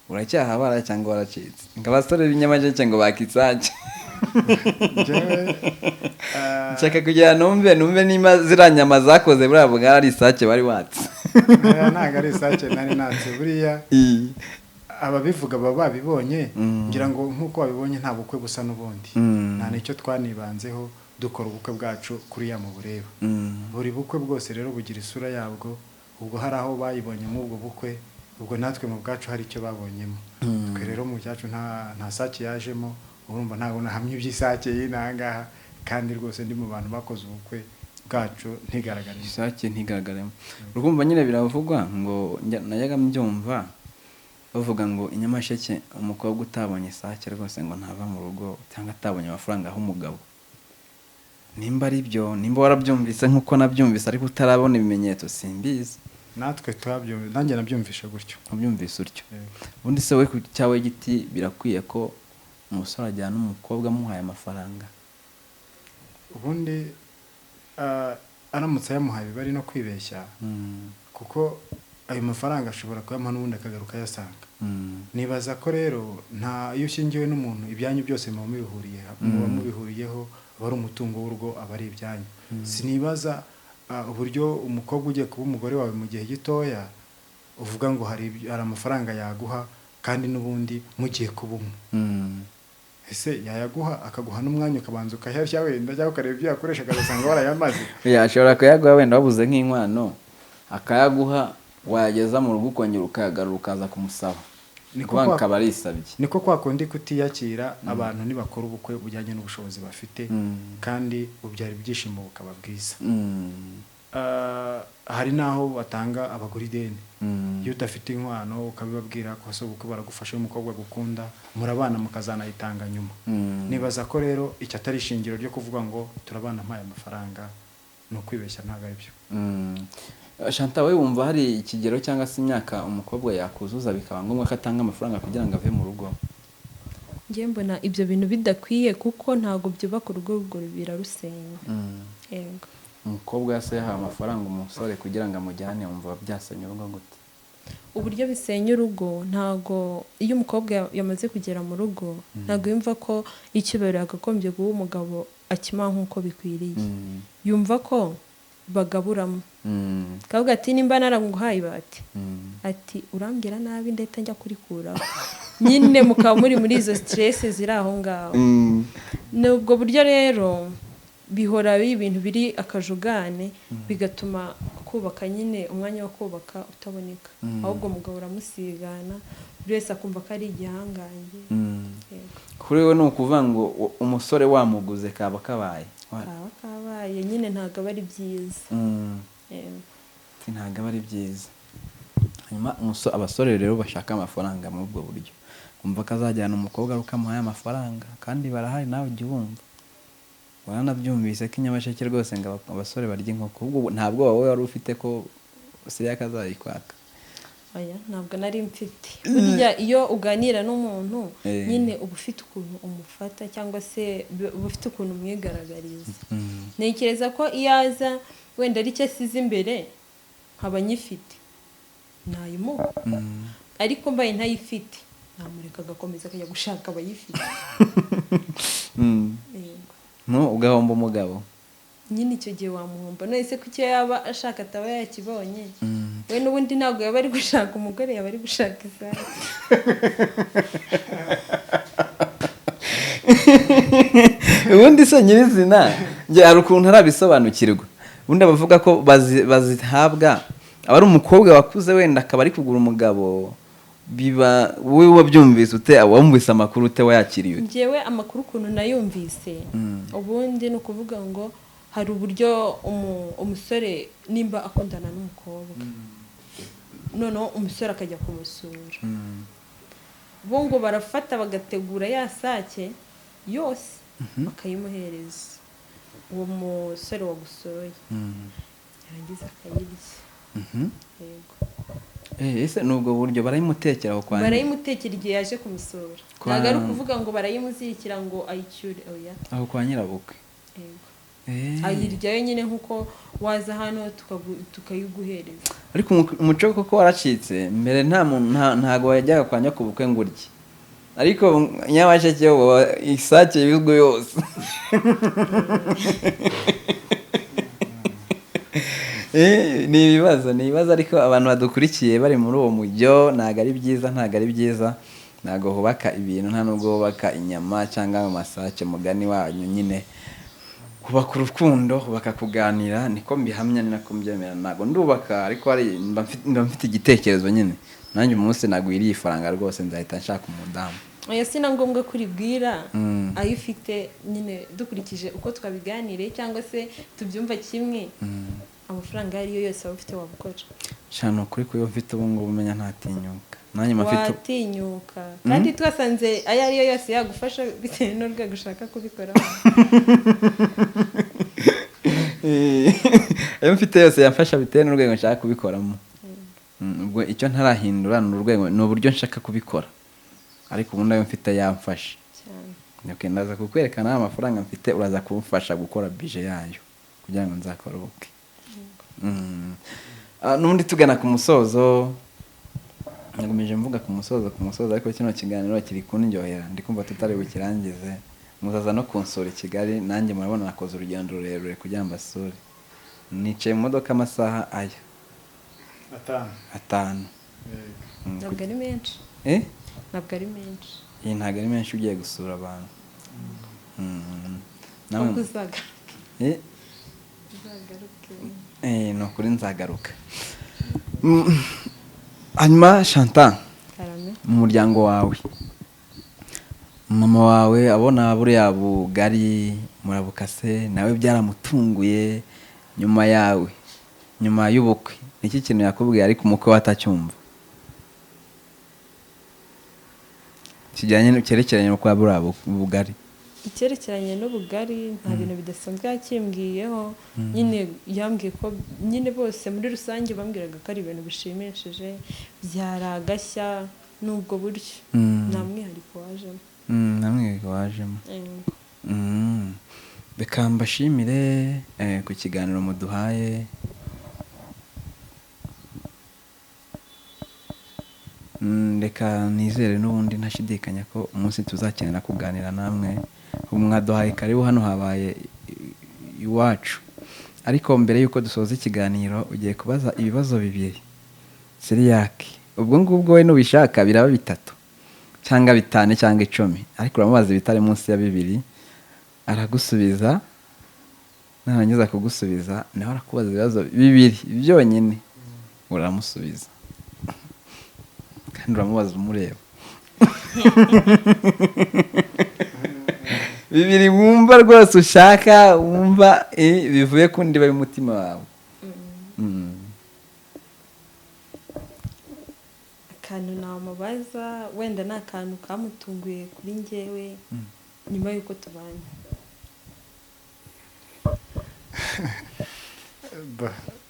uracyahabara cyangwa waracitse? Ngo abasore b'Inyamasheke ngo baka isake. Nshaka kugira numve niba ziriya nyama zakoze buriya bugari ari isake bari watse. Ntabwo ari isake nari natse buriya. Ababivuga baba babibonye, ngira ngo nk'uko babibonye nta bukwe busa n'ubundi. Nta nicyo twanibanzeho dukora ubukwe bwacu kuri ya mu bureba. Buri bukwe bwose rero bugira isura yabwo, ubwo hari aho bayibonye muri ubwo bukwe, ubwo natwe mu bwacu hari icyo babonyemo. Twe rero mu byacu nta sake yajemo, urumva ntabwo nahamye iby'isake y'inangaha, kandi rwose ndi mu bantu bakoze ubukwe bwacu ntigaragaremo. Isake ntigaragaremo. Urumva nyine biravugwa ngo najyaga mbyumva bavuga ngo Inyamasheke umukobwa utabonye isake rwose ngo ntava mu rugo cyangwa atabonye amafaranga aho umugabo. Nimba ari byo, nimba warabyumvise nkuko nabyumvise ariko utarabona ibimenyetso simbizi. Natwe twabyumvise, nanjye nabyumvishe gutyo. Wabyumvise utyo. Ubundi se we ku cyawe giti birakwiye ko umusore ajyana umukobwa amuhaye amafaranga? Ubundi aramutse ayamuhaye biba ari no kwibeshya, kuko ayo mafaranga ashobora kuyamuha n'ubundi akagaruka ayasanga. Nibaza ko rero nta iyo ushyingiwe n'umuntu ibyanyu byose muba mubihuriyeho, aba ari umutungo w'urugo, aba ari ibyanyu. Sinibaza uburyo umukobwa ugiye kuba umugore wawe mu gihe gitoya uvuga ngo hari amafaranga yaguha kandi n'ubundi mugiye kuba umwe. Ese yayaguha akaguha n'umwanya ukabanza ukayarya wenda cyangwa ukareba ibyo yakoresha agasanga warayamaze? Yashobora kuyaguha wenda wabuze nk'inkwano, akayaguha wayageza mu rugo ukongera ukayagarura ukaza kumusaba. Niko akaba arisabye. Niko kwa kundi kutiyakira abantu nibakora ubukwe bujyanye n'ubushobozi bafite, kandi bubyara ibyishimo bukaba bwiza. Hari n'aho batanga abagura ideni. Mm. Iyo udafite inkwano ukabibabwira ko se ubukwe baragufasha, iyo umukobwa agukunda murabana mukazanayitanga nyuma. Mm. Nibaza ko rero icyo atari ishingiro ryo kuvuga ngo turabana mpaye amafaranga, ni ukwibeshya, ntabwo ari byo. Mm. Shanta, we wumva hari ikigero cyangwa se imyaka umukobwa yakuzuza bikaba ngombwa ko atanga amafaranga kugira ngo ave mu rugo? Njye mbona ibyo bintu bidakwiye, kuko ntabwo byubaka urugo, ubwo birarusenya. Mm. Yego. Umukobwa yase yahawe amafaranga umusore kugira ngo amujyane, wumva byasenya urugo gute? Uburyo bisenya urugo, ntabwo iyo umukobwa yamaze kugera mu rugo, ntabwo yumva ko icyubahiro yakagombye guha umugabo akimuha nk'uko bikwiriye. Mm. Yumva ko bagaburamo, Mm. kavuga ati nimba naraguhaye ibati, Mm. ati urambwira nabi ndahita njya kurikuraho nyine, mukaba muri muri izo stress ziri aho ngaho. Mm. Ni ubwo buryo rero bihora ari ibintu biri akajugane, bigatuma kubaka nyine, umwanya wo kubaka utaboneka, Mm. ahubwo umugabo uramusigana, buri wese akumva ko ari igihangange. Mm. Yego. Kuri we ni ukuvuga ngo umusore wamuguze kaba kabaye. Kaba kabaye nyine, ntabwo aba ari byiza. Mm. Yego. Ati, ntabwo aba ari byiza. Hanyuma abasore rero bashaka amafaranga muri ubwo buryo, umva ko azajyana umukobwa ari uko amuhaye amafaranga, kandi barahari, nawe ujya ubumva, waranabyumvise ko i Nyamasheke rwose ngo abasore barya inkoko. Ubwo nta bwoba wowe wari ufite ko Siriyake azayikwaka? Oya, ntabwo nari mfite. Burya iyo uganira n'umuntu, Eh. nyine uba ufite ukuntu umufata, cyangwa se uba ufite ukuntu umwigaragariza. Mm. Ntekereza ko iyo aza wenda ari cyo asize imbere nkaba nyifite, nayimuha, Mm. ariko mbaye ntayifite namureka agakomeza akajya gushaka abayifite. Mm. Yego. No ugahomba umugabo. Nyine icyo gihe wamuhomba. None se kuki iyo yaba ashaka ataba yakibonye? Mm. We n'ubundi ntabwo yaba ari gushaka umugore, yaba ari gushaka isake. Ubundi se nyirizina njye hari ukuntu ntarabisobanukirwa. Ubundi abavuga ko bazihabwa aba ari umukobwa wakuze, wenda akaba ari kugura umugabo, biba wowe wabyumvise ute? Wumvise amakuru ute? Wayakiriye ute? Njyewe amakuru ukuntu nayumvise, Mm. ubundi ni ukuvuga ngo hari uburyo umusore nimba akundana n'umukobwa, noneho umusore akajya kumusura, Mm. bo ngo barafata bagategura ya sake yose bakayimuhereza uwo musore wagusuye, Mm. yarangiza akayirya. Mhm. Yego. Ese ni ubwo buryo barayimutekera aho kwa Barayimutekera igihe yaje kumusura. Ntabwo ari ukuvuga ngo barayimuzirikira ngo ayicyure, oya. Aho kwa nyirabukwe? Yego. Ayiryayo nyine nk'uko waza hano tukayiguhereza. Ariko umuco koko waracitse. Mbere nta muntu ntago wajyaga kwa nyakubukwe ngo urye, ariko Nyamasheke yo isake y'ubwo yose. Ni ibibazo, ni ibibazo. Ariko abantu badukurikiye bari muri uwo mujyo, ntabwo ari byiza, ntabwo ari byiza, ntabwo hubaka ibintu, nta nubwo hubaka inyama cyangwa amasake mugani wanyu nyine. Hubaka urukundo, hubaka kuganira, niko mbihamya, ni nako mbyemera. Ntabwo ndubaka, ariko hari mba mfite igitekerezo nyine, nanjye umunsi nagwiriye ifaranga rwose nzahita nshaka umudamu. Oya, si na ngombwa kuribwira Mm. ayo ufite nyine, dukurikije uko twabiganiriye cyangwa se tubyumva kimwe, amafaranga ayo ariyo yose waba ufite wabukora. Sha, ni ukuri kuyo mfite ubu ngubu umenya ntatinyuka nanjye mba mfite Watinyuka, kandi twasanze ayo ariyo yose yagufasha bitewe n'urwego ushaka kubikoramo. Ayo mfite yose yamfasha bitewe n'urwego nshaka kubikoramo. Ubwo icyo ntarahindura ni urwego, ni uburyo nshaka kubikora, ariko ubundi ayo mfite yamfasha. Cyane. Okay, ndaza kukwerekana amafaranga mfite, uraza kumfasha gukora bije yayo kugira ngo nzakore ubukwe. N'ubundi tugana ku musozo, nagomeje mvuga ku musozo, ku musozo, ariko kino kiganiro kiri kundyohera, ndi kumva tutari bukirangize. Muzaza no kunsura i Kigali, nanjye murabona nakoze urugendo rurerure kugira ngo mbasure. Nicaye mu modoka amasaha aya 5. 5. Yego. Ntabwo ari menshi. Eh? Ntabwo ari menshi. Iyi ntabwo ari menshi ugiye gusura abantu. Nawe Ahubwo uzagaruke. Eh? Uzagaruke. Ni ukuri nzagaruka. Hanyuma Chantal, Karame. mu muryango wawe, mama wawe abona buriya bugari murabukase, nawe byaramutunguye nyuma yawe? Nyuma y'ubukwe ni iki kintu yakubwiye ariko umukwe we atacyumva kijyanye cyerekeranye no kwa buriya bugari? Icyerekeranye n'ubugari nta bintu bidasanzwe yakimbwiyeho nyine, yambwiye ko nyine bose muri rusange bambwiraga ko ari ibintu bishimishije, byari agashya n'ubwo buryo nta mwihariko wajemo. Nta mwihariko wajemo. Reka mbashimire ku kiganiro muduhaye. Reka nizere n'ubundi ntashidikanya ko umunsi tuzakenera kuganira namwe, mwaduhaye karibu, hano habaye iwacu. Ariko mbere y'uko dusoza ikiganiro ugiye kubaza ibibazo bibiri Siriyake, ubwo ngubwo we nubishaka biraba 3 cyangwa 5 cyangwa 10, ariko uramubaza ibitari munsi ya 2 aragusubiza, narangiza kugusubiza nawe arakubaza ibibazo 2 byonyine, uramusubiza kandi uramubaza umureba. 2 wumva rwose ushaka, wumva bivuye ku ndiba y'umutima wawe. Akantu namubaza wenda ni akantu kamutunguye kuri njyewe nyuma y'uko tubanye.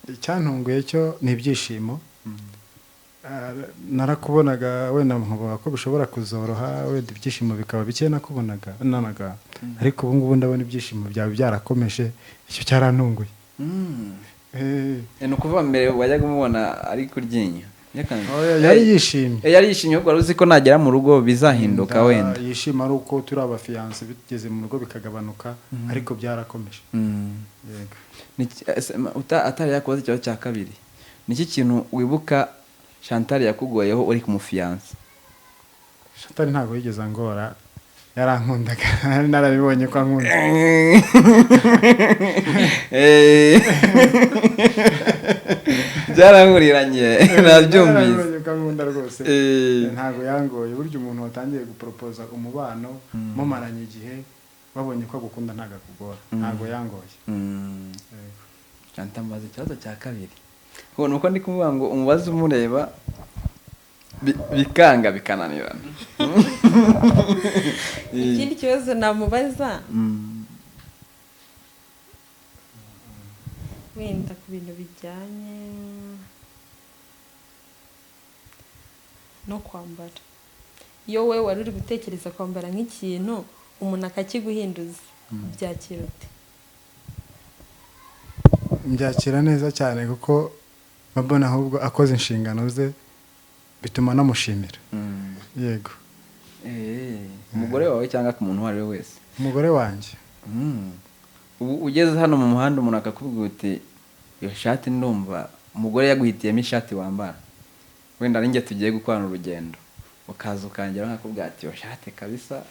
Icyantunguye cyo ni ibyishimo. Narakubonaga wenda nkavuga ko bishobora kuzoroha, wenda ibyishimo bikaba bike nakubonaga nanaga, ariko ubu ngubu ndabona ibyishimo byawe byarakomeje, icyo cyarantunguye. Ni ukuvuga mbere wajyaga umubona ari kuryinyo. Yari yishimye. Yari yishimye kuko wari uzi ko nagera mu rugo bizahinduka wenda. Yishima ari uko turi abafiyanse, bigeze mu rugo bikagabanuka, ariko byarakomeje. Yego. Atari yakubaza ikibazo cya kabiri, niki kintu wibuka Chantal yakugoyeho uri kumufiyanse? Chantal ntabwo yigeze angora, yarankundaga, narabibonye ko ankunda. Byarankuriranye, nabyumvise. Narabibonye ko ankunda rwose. Ntabwo yangoye. Burya umuntu watangiye guporopoza umubano mumaranye igihe, babonye ko agukunda ntabwo akugora, ntabwo yangoye. Chantal, mbaza ikibazo cya kabiri. Nuko ndi kuvuga ngo umubaze umureba bikanga bikananirana. Ikindi kibazo namubaza wenda ku bintu bijyanye no kwambara, iyo we wari uri gutekereza kwambara nk'ikintu umuntu akakiguhinduza, byakira ute? Mbyakira neza cyane kuko mbona ahubwo akoze inshingano ze bituma namushimira. Yego. Umugore wawe cyangwa ku muntu uwo ari we wese? Umugore wanjye. Ubu ugeze hano mu muhanda umuntu akakubwira uti iyo shati ndumva umugore yaguhitiyemo ishati wambara, wenda ari njye tugiye gukorana urugendo, ukaza ukangeraho nkakubwira ati iyo shati kabisa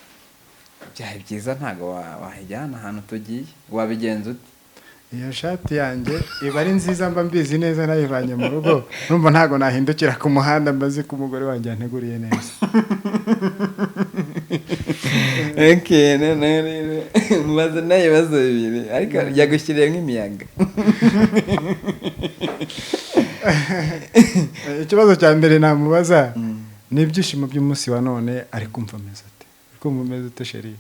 byari byiza ntago wahijyana ahantu tugiye, wabigenza ute? Iyo shati yanjye iba ari nziza, mba mbizi neza nayivanye mu rugo, numva ntago nahindukira ku muhanda mbazi ko umugore wanjye yanteguriye neza. Okay, none mubaze nayo ibibazo 2 ariko yagushyiriye nk'imiyaga. Ikibazo cya mbere namubaza ni ibyishimo by'umunsi wa none, ari kumva ameze ate? Ari kumva ameze ute sheri?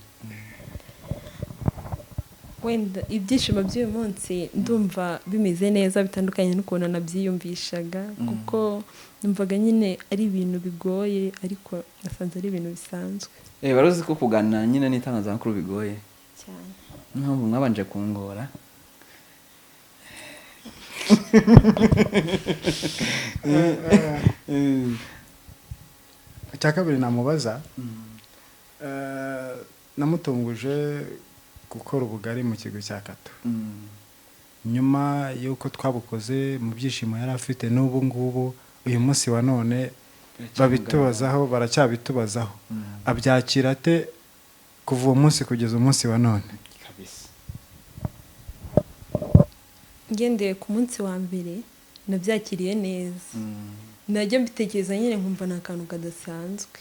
Wenda ibyishimo by'uyu munsi ndumva bimeze neza bitandukanye n'ukuntu nabyiyumvishaga, kuko numvaga nyine ari ibintu bigoye ariko nasanze ari ibintu bisanzwe. Wari uzi ko kuganira nyine n'itangazamakuru bigoye cyane, niyo mpamvu mwabanje kungora. Icya kabiri namubaza, namutunguje gukora ubugari mu kigo cya Kato. Nyuma y'uko twabukoze mu byishimo yari afite n'ubu ngubu uyu munsi wa none babitubazaho, baracyabitubazaho. Abyakira ate kuva uwo munsi kugeza umunsi wa none? Kabisa. Ngendeye ku munsi wa mbere nabyakiriye neza, najya mbitekereza nyine nkumva ni akantu kadasanzwe.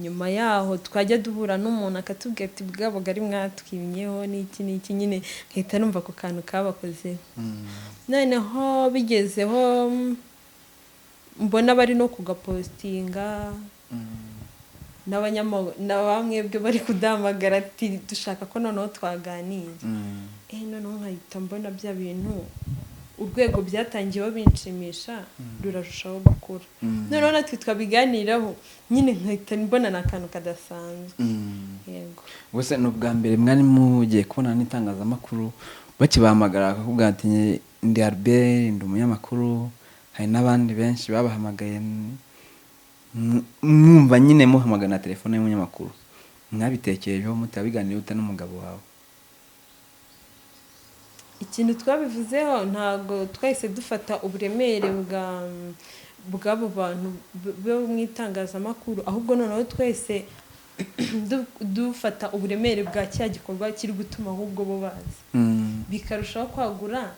Nyuma yaho twajya duhura n'umuntu akatubwira ati bwa bugari mwatwimyeho n'iki n'iki, nyine nkahita numva ako kantu kabakozeho. Noneho bigezeho mbona bari no kugapositinga, na bamwebwe bari kuduhamagara ati dushaka ko noneho twaganira. Noneho nkahita mbona bya bintu urwego byatangiyeho binshimisha rurarushaho gukura. Noneho natwe twabiganiraho nyine nkahita mbona ni akantu kadasanzwe. Yego. Ubuse ni ubwa mbere mwari mugiye kubona n'itangazamakuru bakibahamagara bakakubwira ati ndi Albert, ndi umunyamakuru, hari n'abandi benshi babahamagaye, mwumva nyine muhamagara na telefone y'umunyamakuru, mwabitekerejeho mutabiganiriye ute n'umugabo wawe? Ikintu twabivuzeho ntabwo twahise dufata uburemere bw'abo bantu bo mu itangazamakuru, ahubwo noneho twese dufata uburemere bwa cya gikorwa kiri gutuma ahubwo bo baza, bikarushaho kwagura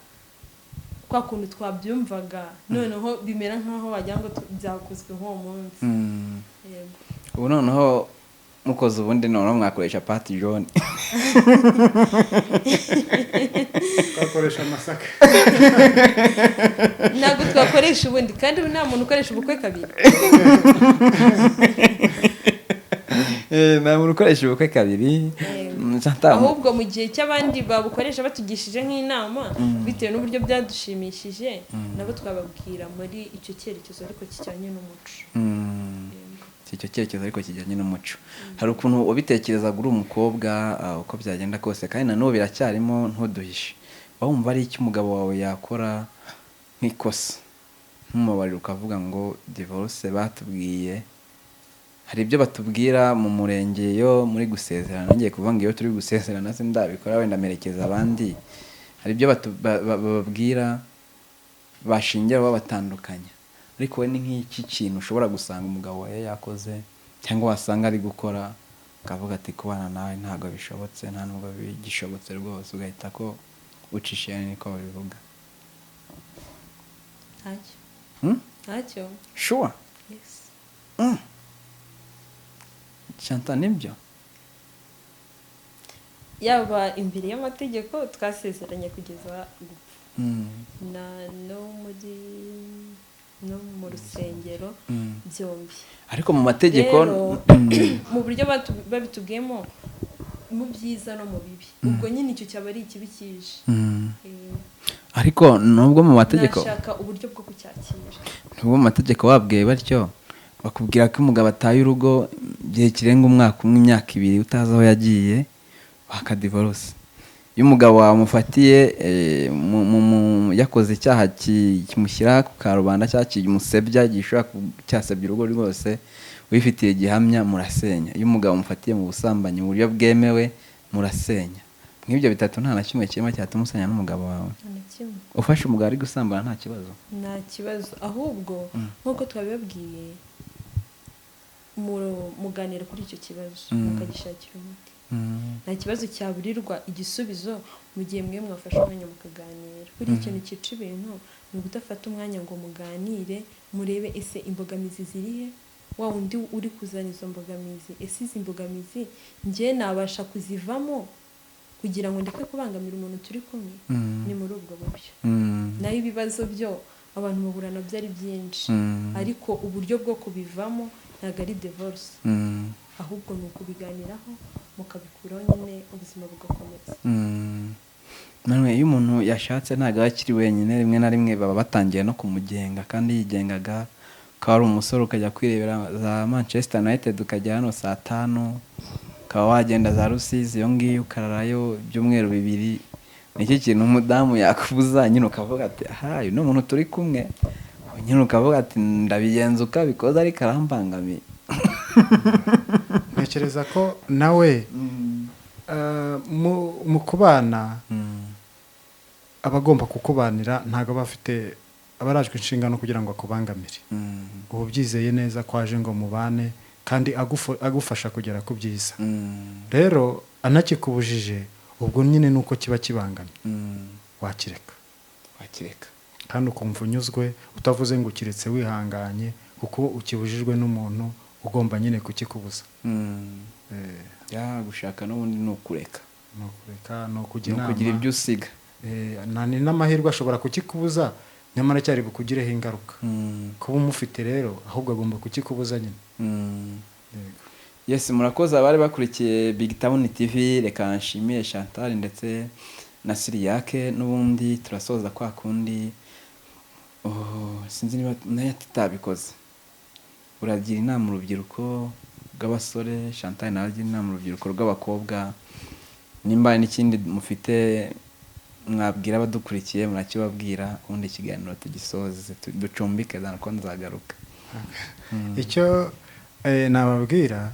kwa kuntu twabyumvaga, noneho bimera nk'aho wagira ngo byakozwe nk'uwo munsi. Yego. Ubu noneho mukoze ubundi noneho mwakoresha pati jone. Twakoresha amasaka. Ntabwo twakoresha ubundi, kandi ubu nta muntu ukoresha ubukwe kabiri. Nta muntu ukoresha ubukwe kabiri. Ahubwo mu gihe cy'abandi babukoresha batugishije nk'inama, bitewe n'uburyo byadushimishije, nabo twababwira muri icyo cyerekezo ariko kijyanye n'umuco. Icyo cyerekezo ariko kijyanye n'umuco. Hari ukuntu wabitekerezaga uri umukobwa, uko byagenda kose, kandi na n'ubu biracyarimo, ntuduhishe. Wumva ari icyo umugabo wawe yakora nk'ikosa, ntumubabarire ukavuga ngo divorce batubwiye. Hari ibyo batubwira mu murenge yo muri gusezerana, ngiye kuvuga ngo iyo turi gusezerana sindabikora wenda merekeza abandi. Hari ibyo bababwira bashingira babatandukanya, ariko we ni nk'iki kintu ushobora gusanga umugabo wawe yakoze cyangwa wasanga ari gukora ukavuga ati kubana nawe ntabwo bishobotse, nta nubwo bigishobotse rwose, ugahita ko ucisha niko babivuga. Ntacyo. Ntacyo. Sure. Yes. Chantal, nibyo? Yaba imbere y'amategeko twasezeranye kugeza gupfa. Na no muri no mu rusengero byombi. Ariko mu mategeko mu buryo babitubwiyemo mu byiza no mu bibi. Ubwo nyine icyo cyaba ari ikibi kije. Ariko nubwo mu mategeko nashaka uburyo bwo kucyakira. Nubwo mu mategeko wabwiye batyo bakubwira ko umugabo ataye urugo igihe kirenga umwaka umwe, imyaka ibiri utazi aho yagiye, bakadivorce. Iyo umugabo wawe umufatiye yakoze icyaha kimushyira ku karubanda cyangwa kimusebya, gishobora cyasebya urugo rwose, wifitiye gihamya murasenya. Iyo umugabo umufatiye mu busambanyi mu buryo bwemewe murasenya. Nk'ibyo bitatu nta na kimwe kirimo cyatuma usenya n'umugabo wawe. Ufashe umugabo ari gusambana nta kibazo. Nta kibazo, ahubwo nk'uko twabibabwiye muganira kuri icyo kibazo mukagishakira umuti. Nta kibazo cyaburirwa igisubizo mu gihe mwe mwafashe umwanya mukaganira. Buri ikintu cyica ibintu ni ugudafata umwanya ngo muganire, murebe ese imbogamizi zirihe, wa wundi uri kuzana izo mbogamizi, ese izi mbogamizi njye nabasha kuzivamo kugira ngo ndeke kubangamira umuntu turi kumwe. Ni muri ubwo buryo. Naho ibibazo byo abantu bahura nabyo ari byinshi, ariko uburyo bwo kubivamo ntabwo ari divorce, ahubwo ni ukubiganiraho mukabikuraho nyine ubuzima bugakomeza. Nanone iyo umuntu yashatse ntabwo aba akiri wenyine, rimwe na rimwe baba batangiye no kumugenga kandi yigengaga. Ukaba ari umusore ukajya kwirebera za Manchester United ukajya hano saa 5, ukaba wagenda za Rusizi iyo ngiyo ukararayo ibyumweru 2. Ni iki kintu umudamu yakubuza nyine ukavuga ati aha uyu ni umuntu turi kumwe, nyine ukavuga ati ndabigenza uko abikoze ariko arambangamiye. Ntekereza ko nawe mu kubana aba agomba kukubanira, ntabwo aba afite abarajwe inshingano kugira ngo akubangamire. Ubu byizeye neza ko aje ngo mubane kandi agufasha kugera ku byiza. Rero anakikubujije ubwo nyine nuko kiba kibangamye, wakireka. Wakireka kandi ukumva unyuzwe, utavuze ngo ukiretse wihanganye kuko ukibujijwe n'umuntu ugomba nyine kukikubuza. Ya, gushaka n'ubundi ni ukureka, Ni ukureka, ni ukujya ni ukugira inama. ibyo usiga. Ni n'amahirwe ashobora kukikubuza, nyamara cyari bukugireho ingaruka. Kuba umufite rero, ahubwo agomba kukikubuza nyine. Yego. Yes, murakoze abari bakurikiye Big Town TV. Reka nshimire Chantal ndetse na Siriyake. N'ubundi turasoza kwa kundi. Oh, sinzi niba nayo tutabikoze. Uragira inama urubyiruko rw'abasore, Chantal nawe agira inama urubyiruko rw'abakobwa. Nimba hari n'ikindi mufite mwabwira abadukurikiye, murakibabwira, ubundi ikiganiro tugisoze, ducumbike dana ko nzagaruka. Icyo nababwira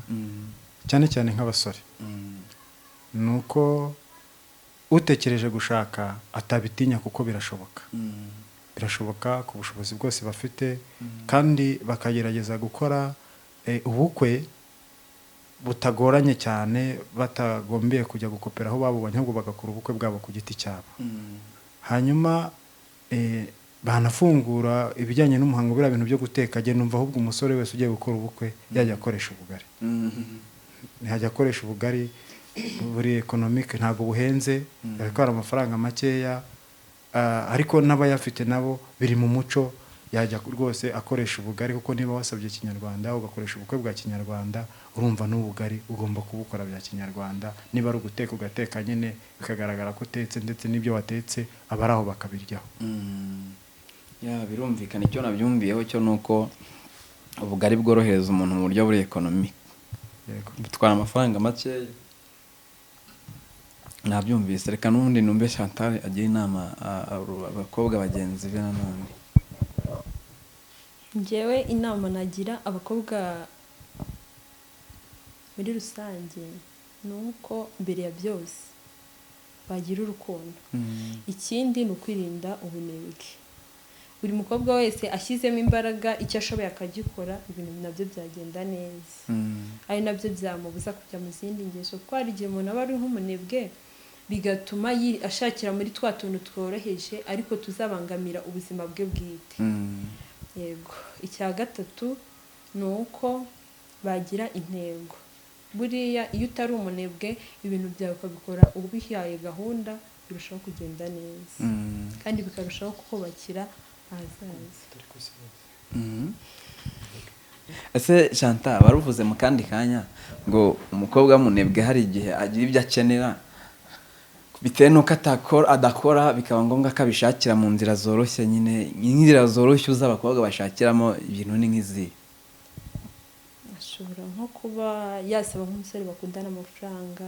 cyane cyane nk'abasore ni uko utekereje gushaka atabitinya, kuko birashoboka. Birashoboka ku bushobozi bwose bafite, kandi bakagerageza gukora ubukwe butagoranye cyane, batagombeye kujya gukopera aho babubonye, ahubwo bagakora ubukwe bwabo ku giti cyabo. Hanyuma banafungura ibijyanye n'umuhango, biriya bintu byo guteka. Njye numva ahubwo umusore wese ugiye gukora ubukwe yajya akoresha ubugari. Ntihajya akoresha ubugari buri économique, ntabwo buhenze, ariko hari amafaranga makeya. Ariko n'abayafite nabo biri mu muco, yajya rwose akoresha ubugari, kuko niba wasabye kinyarwanda, ugakoresha ubukwe bwa kinyarwanda, urumva n'ubugari ugomba kubukora bya kinyarwanda. Niba ari uguteka, ugateka nyine bikagaragara ko utetse, ndetse n'ibyo watetse abari aho bakabiryaho. Ya, birumvikana. Icyo nabyumviyeho cyo ni uko ubugari bworohereza umuntu mu buryo buri économique, butwara amafaranga makeya. Nabyumvise. Reka n'ubundi numve Chantal agira inama abakobwa bagenzi be nanone. Njyewe inama nagira abakobwa muri rusange ni uko mbere ya byose bagira urukundo. Ikindi ni ukwirinda ubunebwe. Buri mukobwa wese ashyizemo imbaraga, icyo ashoboye akagikora, ibintu nabyo byagenda neza, ari nabyo byamubuza kujya mu zindi ngeso, kuko hari igihe umuntu aba ari nk'umunebwe, bigatuma ashakira muri twa tuntu tworoheje ariko tuzabangamira ubuzima bwe bwite. Yego. Icya gatatu ni uko bagira intego. Buriya iyo utari umunebwe, ibintu byawe ukabikora ubihaye gahunda, birushaho kugenda neza kandi bikarushaho kukubakira ahazaza. Ese Chantal, waruvuze mu kandi kanya ngo umukobwa w'umunebwe hari igihe agira ibyo akenera bitewe n'uko adakora, bikaba ngombwa ko abishakira mu nzira zoroshye nyine. Inzira zoroshye uzi abakobwa bashakiramo ibintu ni nk'izihe? Ashobora nko kuba yasaba nk'umusore bakundana amafaranga.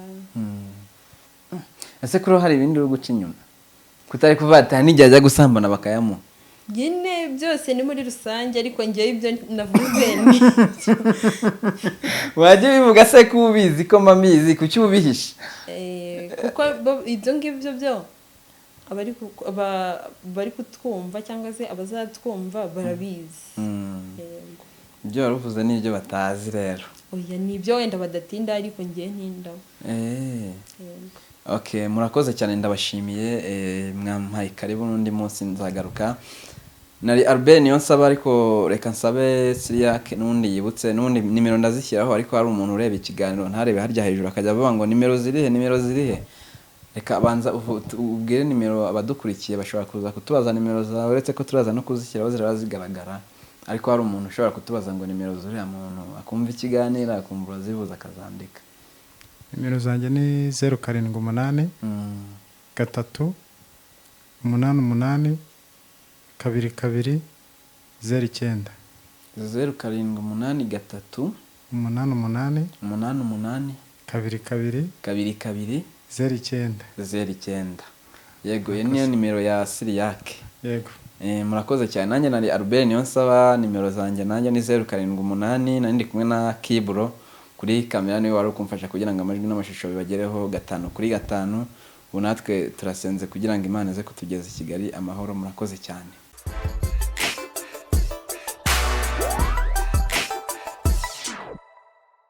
Ese kuri hari ibindi uri guca inyuma kutari kuvuga ati hari n'igihe ajya gusambana bakayamuha? Nyine byose ni muri rusange, ariko ngewe ibyo navuze ni Wajya ubivuga se ko ubizi, ko mamizi, kuki ubihishe? Kuko ibyo ngibyo byo abari bari kutwumva cyangwa se abazatwumva barabizi. Yego. Ibyo wari uvuze ni ibyo batazi rero. Oya, ni ibyo wenda badatinda, ariko ngewe ntindaho. Yego. Okay, murakoze cyane, ndabashimiye. Mwampaye karibu, n'undi munsi nzagaruka. Nari Albert niyo nsaba, ariko reka nsabe Siriake n'ubundi yibutse n'ubundi nimero ndazishyiraho, ariko hari umuntu ureba ikiganiro ntarebe harya hejuru, akajya avuga ngo nimero zirihe, nimero zirihe. Reka abanza ubwire nimero abadukurikiye, bashobora kuza kutubaza nimero zawe, uretse ko turaza no kuzishyiraho ziraba zigaragara, ariko hari umuntu ushobora kutubaza ngo nimero zuriya muntu, akumva ikiganiro akumva urazivuza akazandika. Nimero zanjye ni 078 3 8 8 2 2 0 9. 0783 8 8 8 8 2 2 2 2 0 9. 0 9. Yego, iyo niyo nimero ya Siriyake. Yego. Murakoze cyane. Nanjye nari Albert niyo nsaba, nimero zanjye nanjye ni 078. Nari ndi kumwe na Kibro kuri kamera, niwe wari kumfasha kugira ngo amajwi n'amashusho bibagereho 5 kuri 5. Ubu natwe turasenze kugira ngo Imana ize kutugeza i Kigali amahoro. Murakoze cyane.